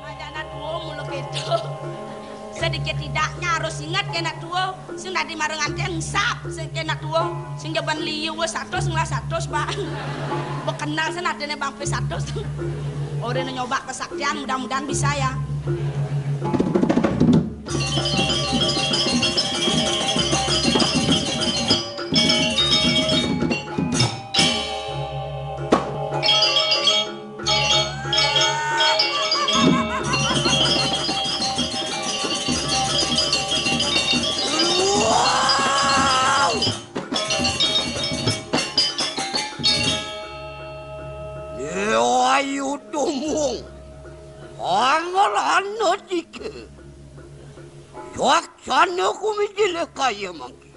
Ada anak tua mulu gitu. Sedikit tidaknya harus ingat ke anak tua. Sing dadi marang anté engsap, sing kena tua, sing jaban liu wis satus ngelah satus, Pak. Bekenal sing adene bang pe satus. Ora nyoba kesaktian, mudah-mudahan bisa ya. Ayu tumung, angel anak dike. Yaksana kumijile kaya mangke.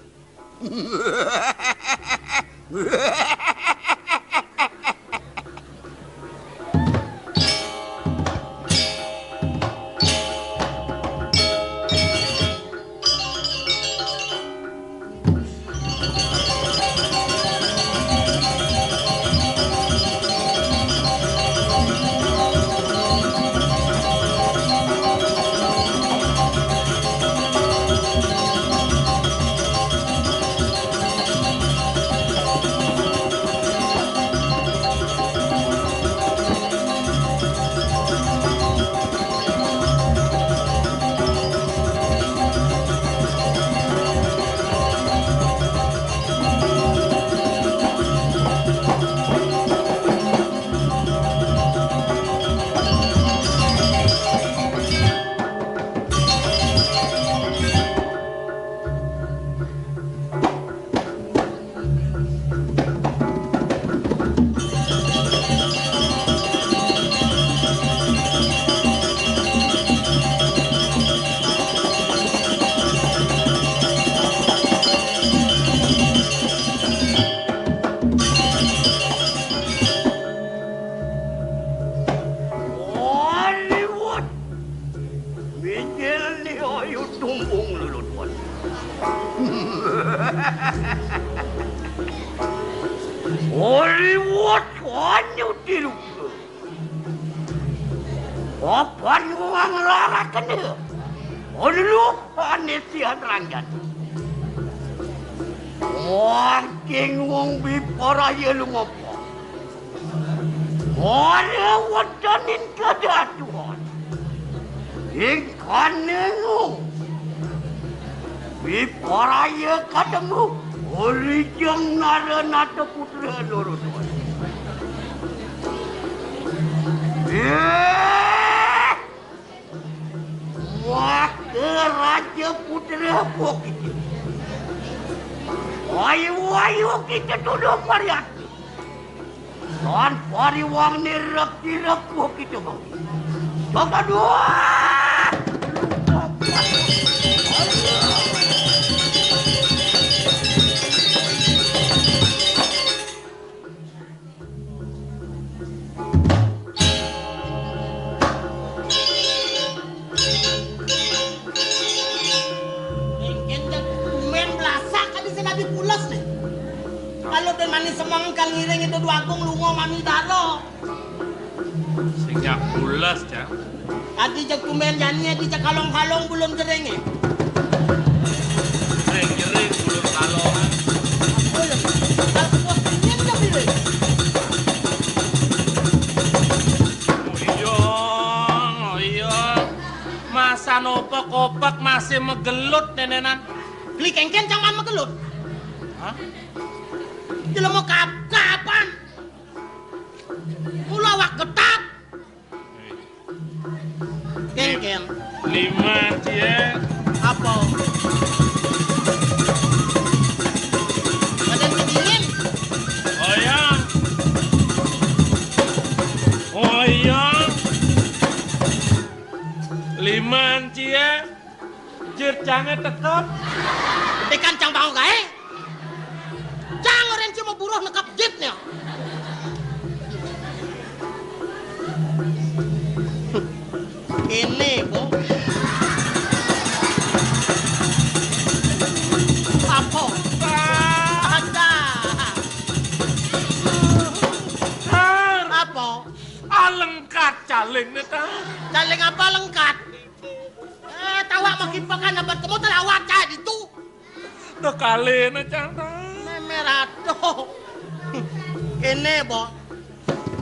Injil ni ayu tumbung lulutwan. Oliwat wanyu tiluka. Papan wang larakene. Oluluk anesian ranjan. Wangking wong biparaya lumapa. Ora wetanin kadatuan. Ing kanengu. Biparaya katemu. Olijeng naranata putra loro tuan. Eh! Maka Raja Putra Bukit. Ayo, ayo kita tuduh varian. Tan pariwang ni rek-rek kita bang. Bang kedua. Mungkin dah tumen belasak kali sing adi pules nih. Kalau den mani semeng kal ngiring itu dua agung lunga mami daro. Sing nyak pules, Cang. Adi cek tumen jani, adi cek kalong-kalong belum jering, eh. Sing jering belum kalong. Oh, iya. Kalau bos dingin, ya, pilih. Oh, iya, oh, iya. Masa nopo kopek masih megelut, nenenan? Beli kengken, Cang, kan megelut. Hah? Jelema kap-, kapan? Mula awak getat. Kengken. Lima, cie. Apa? Badan kedingin. Oh, iya. Oh, iya. Lima, cie. Jit, Cang, e, tekep. Tekan, Cang, bangun kae. Cang, orang cuma buruh nekap jitnya. Ini, Bu. Apa? Ada. Apa? Alengkat caling nih, Kang. Caling apa lengkat? Eh, tawak makin pekan abad temu terawat cah ditu. Dah kali na, Cang, ta. Meme rado. Kene, Bo.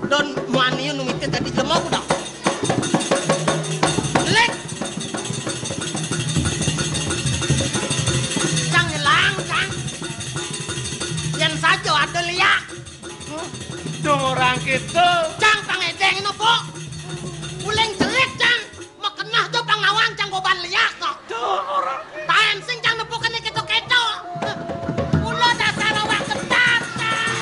Don muani nu mite tadi jelema ku dah. Lek. Cang ngelang, Cang. Yen saja ada liak. Dong orang kita. Cang pangedeng nopo? Uling celik, Cang. Makenah jo pangawang, Cang, goban liak kok. Dong orang. Taen sing, Cang, nepu kene keto-keto. Mula dasar awak ketat, Cang.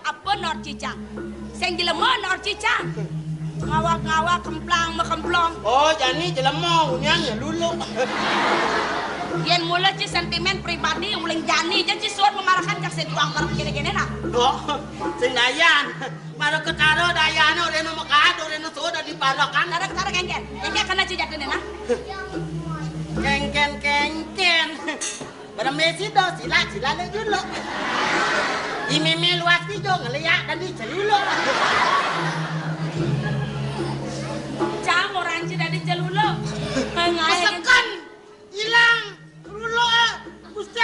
Apa nor cicang? Sing jelema nor cicang. Ngawak-ngawak, kemplang mekemplong. Oh, jani jelema, unian ya lulu. Yen mula ci sentimen pribadi, uling jani ja ci suud memarakan cak sejuang kerep kene-kene nah. Oh, sing dayan. Mara ketara dayana, orena mekad, orena suud dadi parakan. Tarik, tarik, engken. Engken kena ci jatine nah. Kengken, kengken. Berembe sida, sila, sila le juluk. Di meme luas tijo, ngeliak dan di celuluk. Cang orang ci dadi celuluk. Ngae. Pesekan, ilang, ruluk, eh. Gusti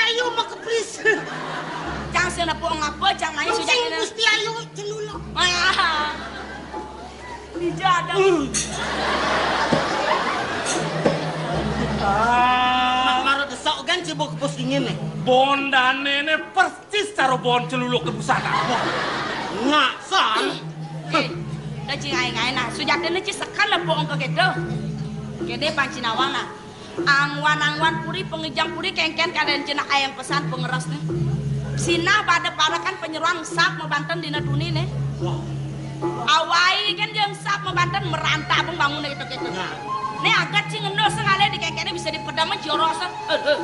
Bos, bos dingin nih. Bon dane ne persis karo bon celuluk ke busana. Ngasan. Eh, da ci ngae-ngae nah. Sujatine ci seken lepuk engko keto. Kene panci nawang nah. Angwan-angwan puri, pengijang puri, kengken kaden cina ayam pesan pengeras nih. Sinah bade parekan penyeruan sap mebanten dina tuni nih. Wah. Awai kan jeung sap mebanten meranta abang bangun gitu gitu. Nah. Nih agat sih ngendo sengale di kengkene bisa dipedam jorosan. Eh, eh.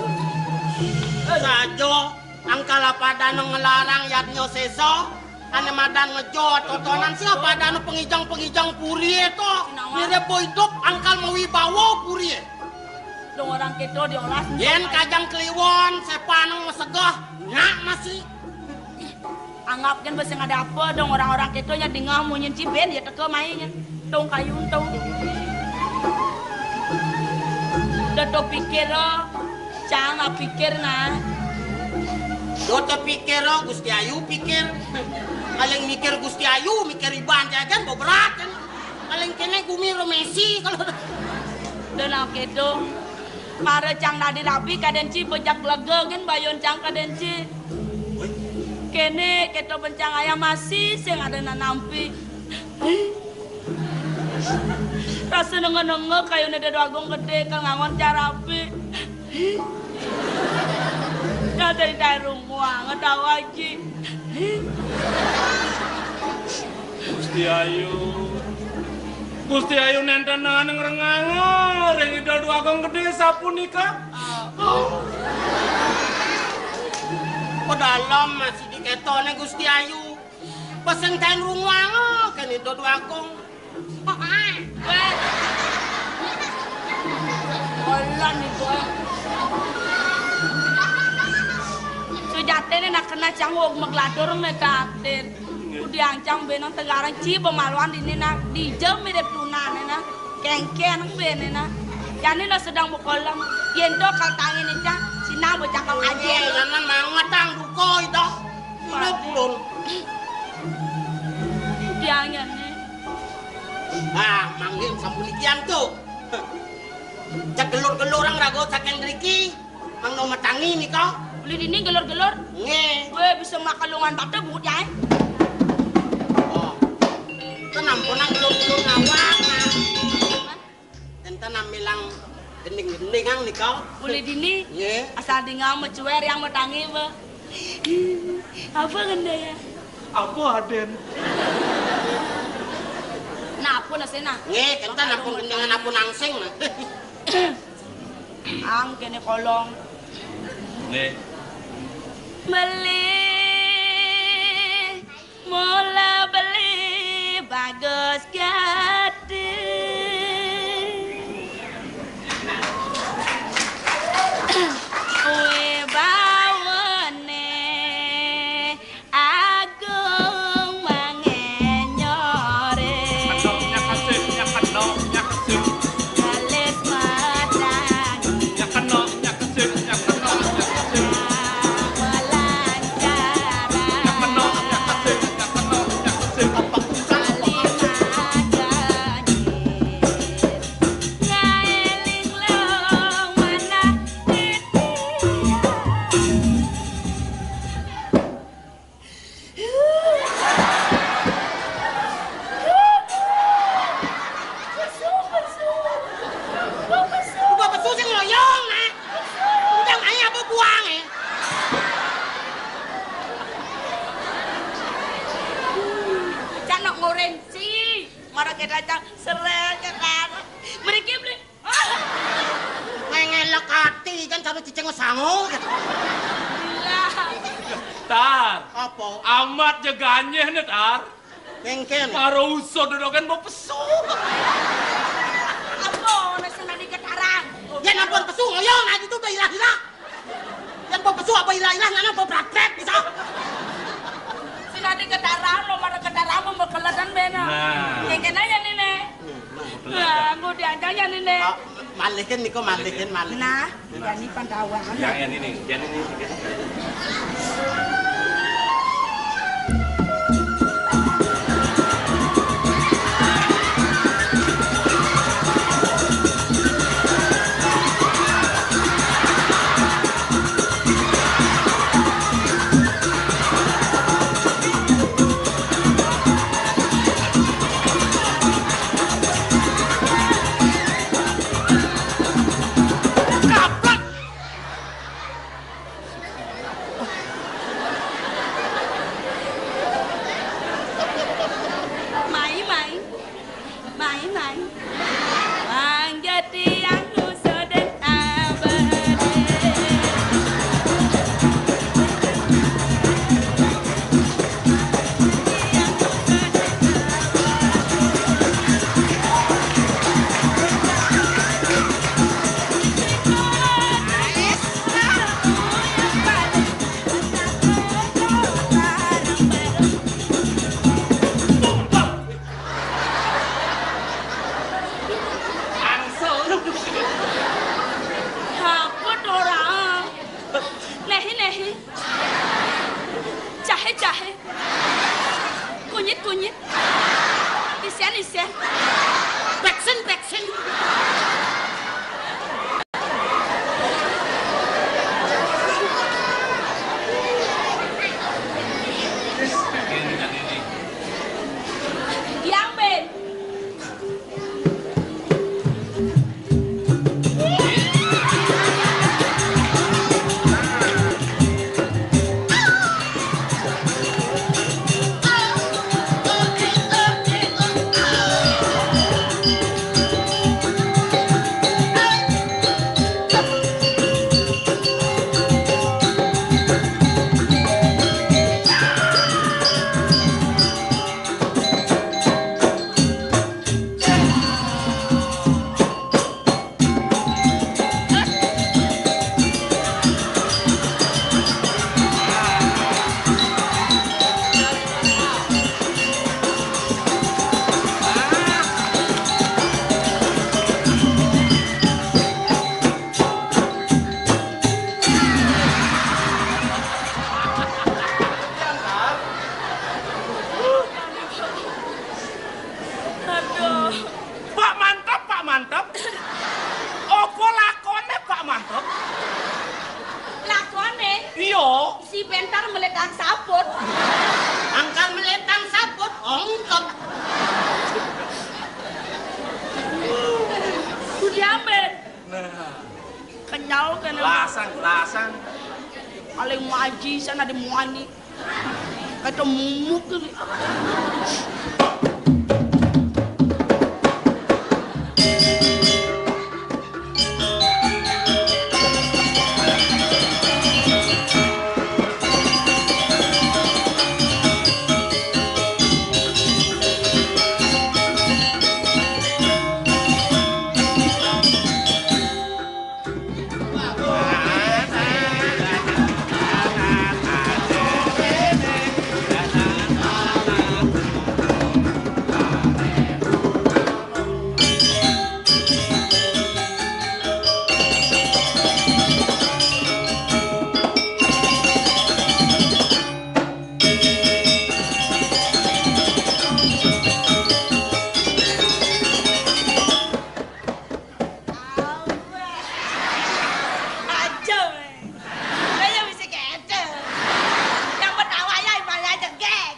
Sajo, angkala padana ngelarang yadnya sesa, ane madan ngejo totonan sih padana pengijang-pengijang puri to. Sinawa. Mire boy dok angkal mawibawa puri. Dong orang keto diolas. Yen kajang kliwon, sepaneng mesegah, nyak masih. Anggap kan bos yang ada apa dong orang-orang keto nya dingah munyin ci ben ya teka main nya. Tong kayu tong. Teto pikir lo, cang pikir nah. Do tepikir lo, Gusti Ayu pikir. Paling mikir Gusti Ayu, mikir iban aja kan berat kan. Paling kene gumi lo Messi kalau. Dan oke tuh. Mare cang nadi rabi kaden ci bejak lega kan bayon cang kaden ci. Kene keto bencang ayam masih sing ada nanampi. Rasa nengah-nengah kayune Dado Agung gede kal ngangon carapi. Kata di daerah rumah ngetawa aji. Gusti Ayu. Gusti Ayu nenten nang ngrenganga ring Ida Dwagung Gedhe sapunika. Pedalem masih diketone Gusti Ayu. Pesen kain runguanga kene Ida Dwagung. Olan iku. Sujatine nak kena canggung megladur metatin. Udiang cang benang tegarang ci pemaluan dini nak dijam mirip tunane nak. Kengken bene nak. Yani nak sedang bekolam. Yen to kal tangi ni cang, sinau bocah kal aje. Nana mangatang duko itu. Ina purun. Diangen ni. Ah, manggen sampun ikian to. Cek gelur-gelur ang rago saking driki. Mang no matangi nika. Beli dini gelur-gelur. Nggih. Kowe bisa makan lungan batu bungut ya. Oh. Tenang pun nang gelur-gelur ngawak nah. Enten namilang gending-gending ang nika. Beli dini. Nggih. Asal dingau mecuer yang matangi be. Apa kena ya? Apa aden? Nah, apa nasena? Nggih, kenten apa gendingan apa nangsing nah. Ang kene kolong. Nggih. Beli, mula beli bagus gati. Wibawane Agung mangenyore. Nyakeno, nyakasih, nyakeno, nyakasih. Kalis matang. Nyakeno, nyakasih, nyakeno, nyakasih. Melancara. Nyakeno, nyakasih, nyakeno, nyakasih. Kali madangi. Ngaeling long manah titian. Pesu, pesu. Pesu. Bukan pesu sing loyong, nah. Udah ae apa buang, eh? Cak nok ngorensi. Marang kita cak serel ketan. Mriki, Bli. Ngengelek ati kan cara cicing sango. Tar. Apa? Amat jeganyeh ne, Tar. Kengken. Karo usut dodoken mau pesu. Apa ana sing nadi ketarang? Ya ampun pesu ngoyong nah itu udah ilah-ilah. Yang mau pesu apa ilah-ilah nana mau brat-brat bisa. Sing nadi ketarang lo mana ketarang mau mekeledan bena. Nah. Kengken aja nih, Nek. Nah, aku diajak ya nih, Nek. Ah, malihin niku, malihin, malihin. Nah, jani Pandawa. Yang, yang ini, yang ini. Bentar melitang saput. Angkal melitang saput, ongkep. Kudu diambil. Nah. Kenyal kene. Lasang, lasang. Paling maji sana di muani. Kata mumuk ini. Aja, weh. Lah ya wis kece. Yang pertama ya, ibaratnya jegeg.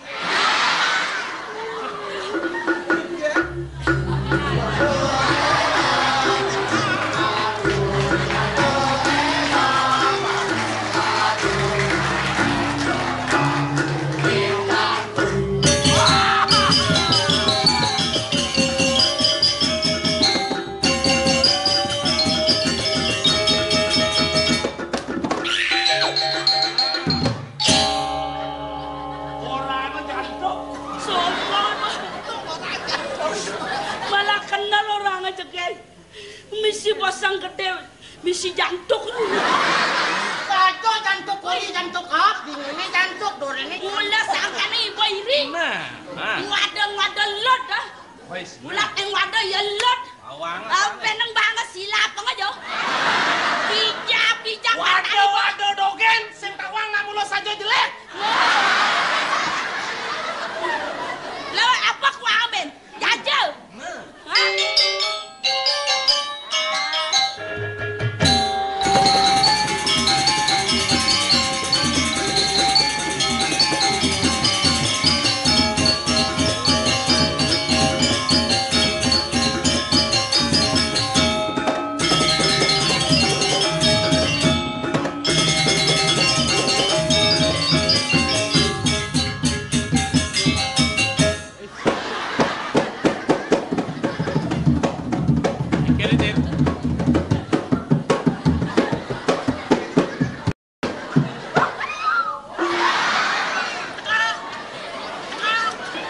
Orangnya jantuk. Sumpah, Pak. Malah kenal orangnya, jegeg. Misi pasang gede, misi jantuk. Kacau jantuk kori, jantuk hop, ini jantuk, dor ini. Mula sangkane ibu iri. Nah, nah. Ngada-ngada lot, ah. Wis. Mula yang ngada ya lot. Awang. Ah, peneng banget sila apa aja. Bijak, bijak. Waduh, waduh, Dogen, sing tawang namu lo saja jelek. Lah, apa ku ambil? Jajal. Hah?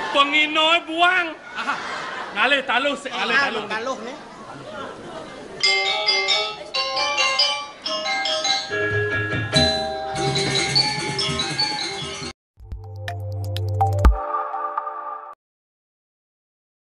Penginoe buang. Aha. Ngalih taluh sik, ngalih taluh. Taluh nih.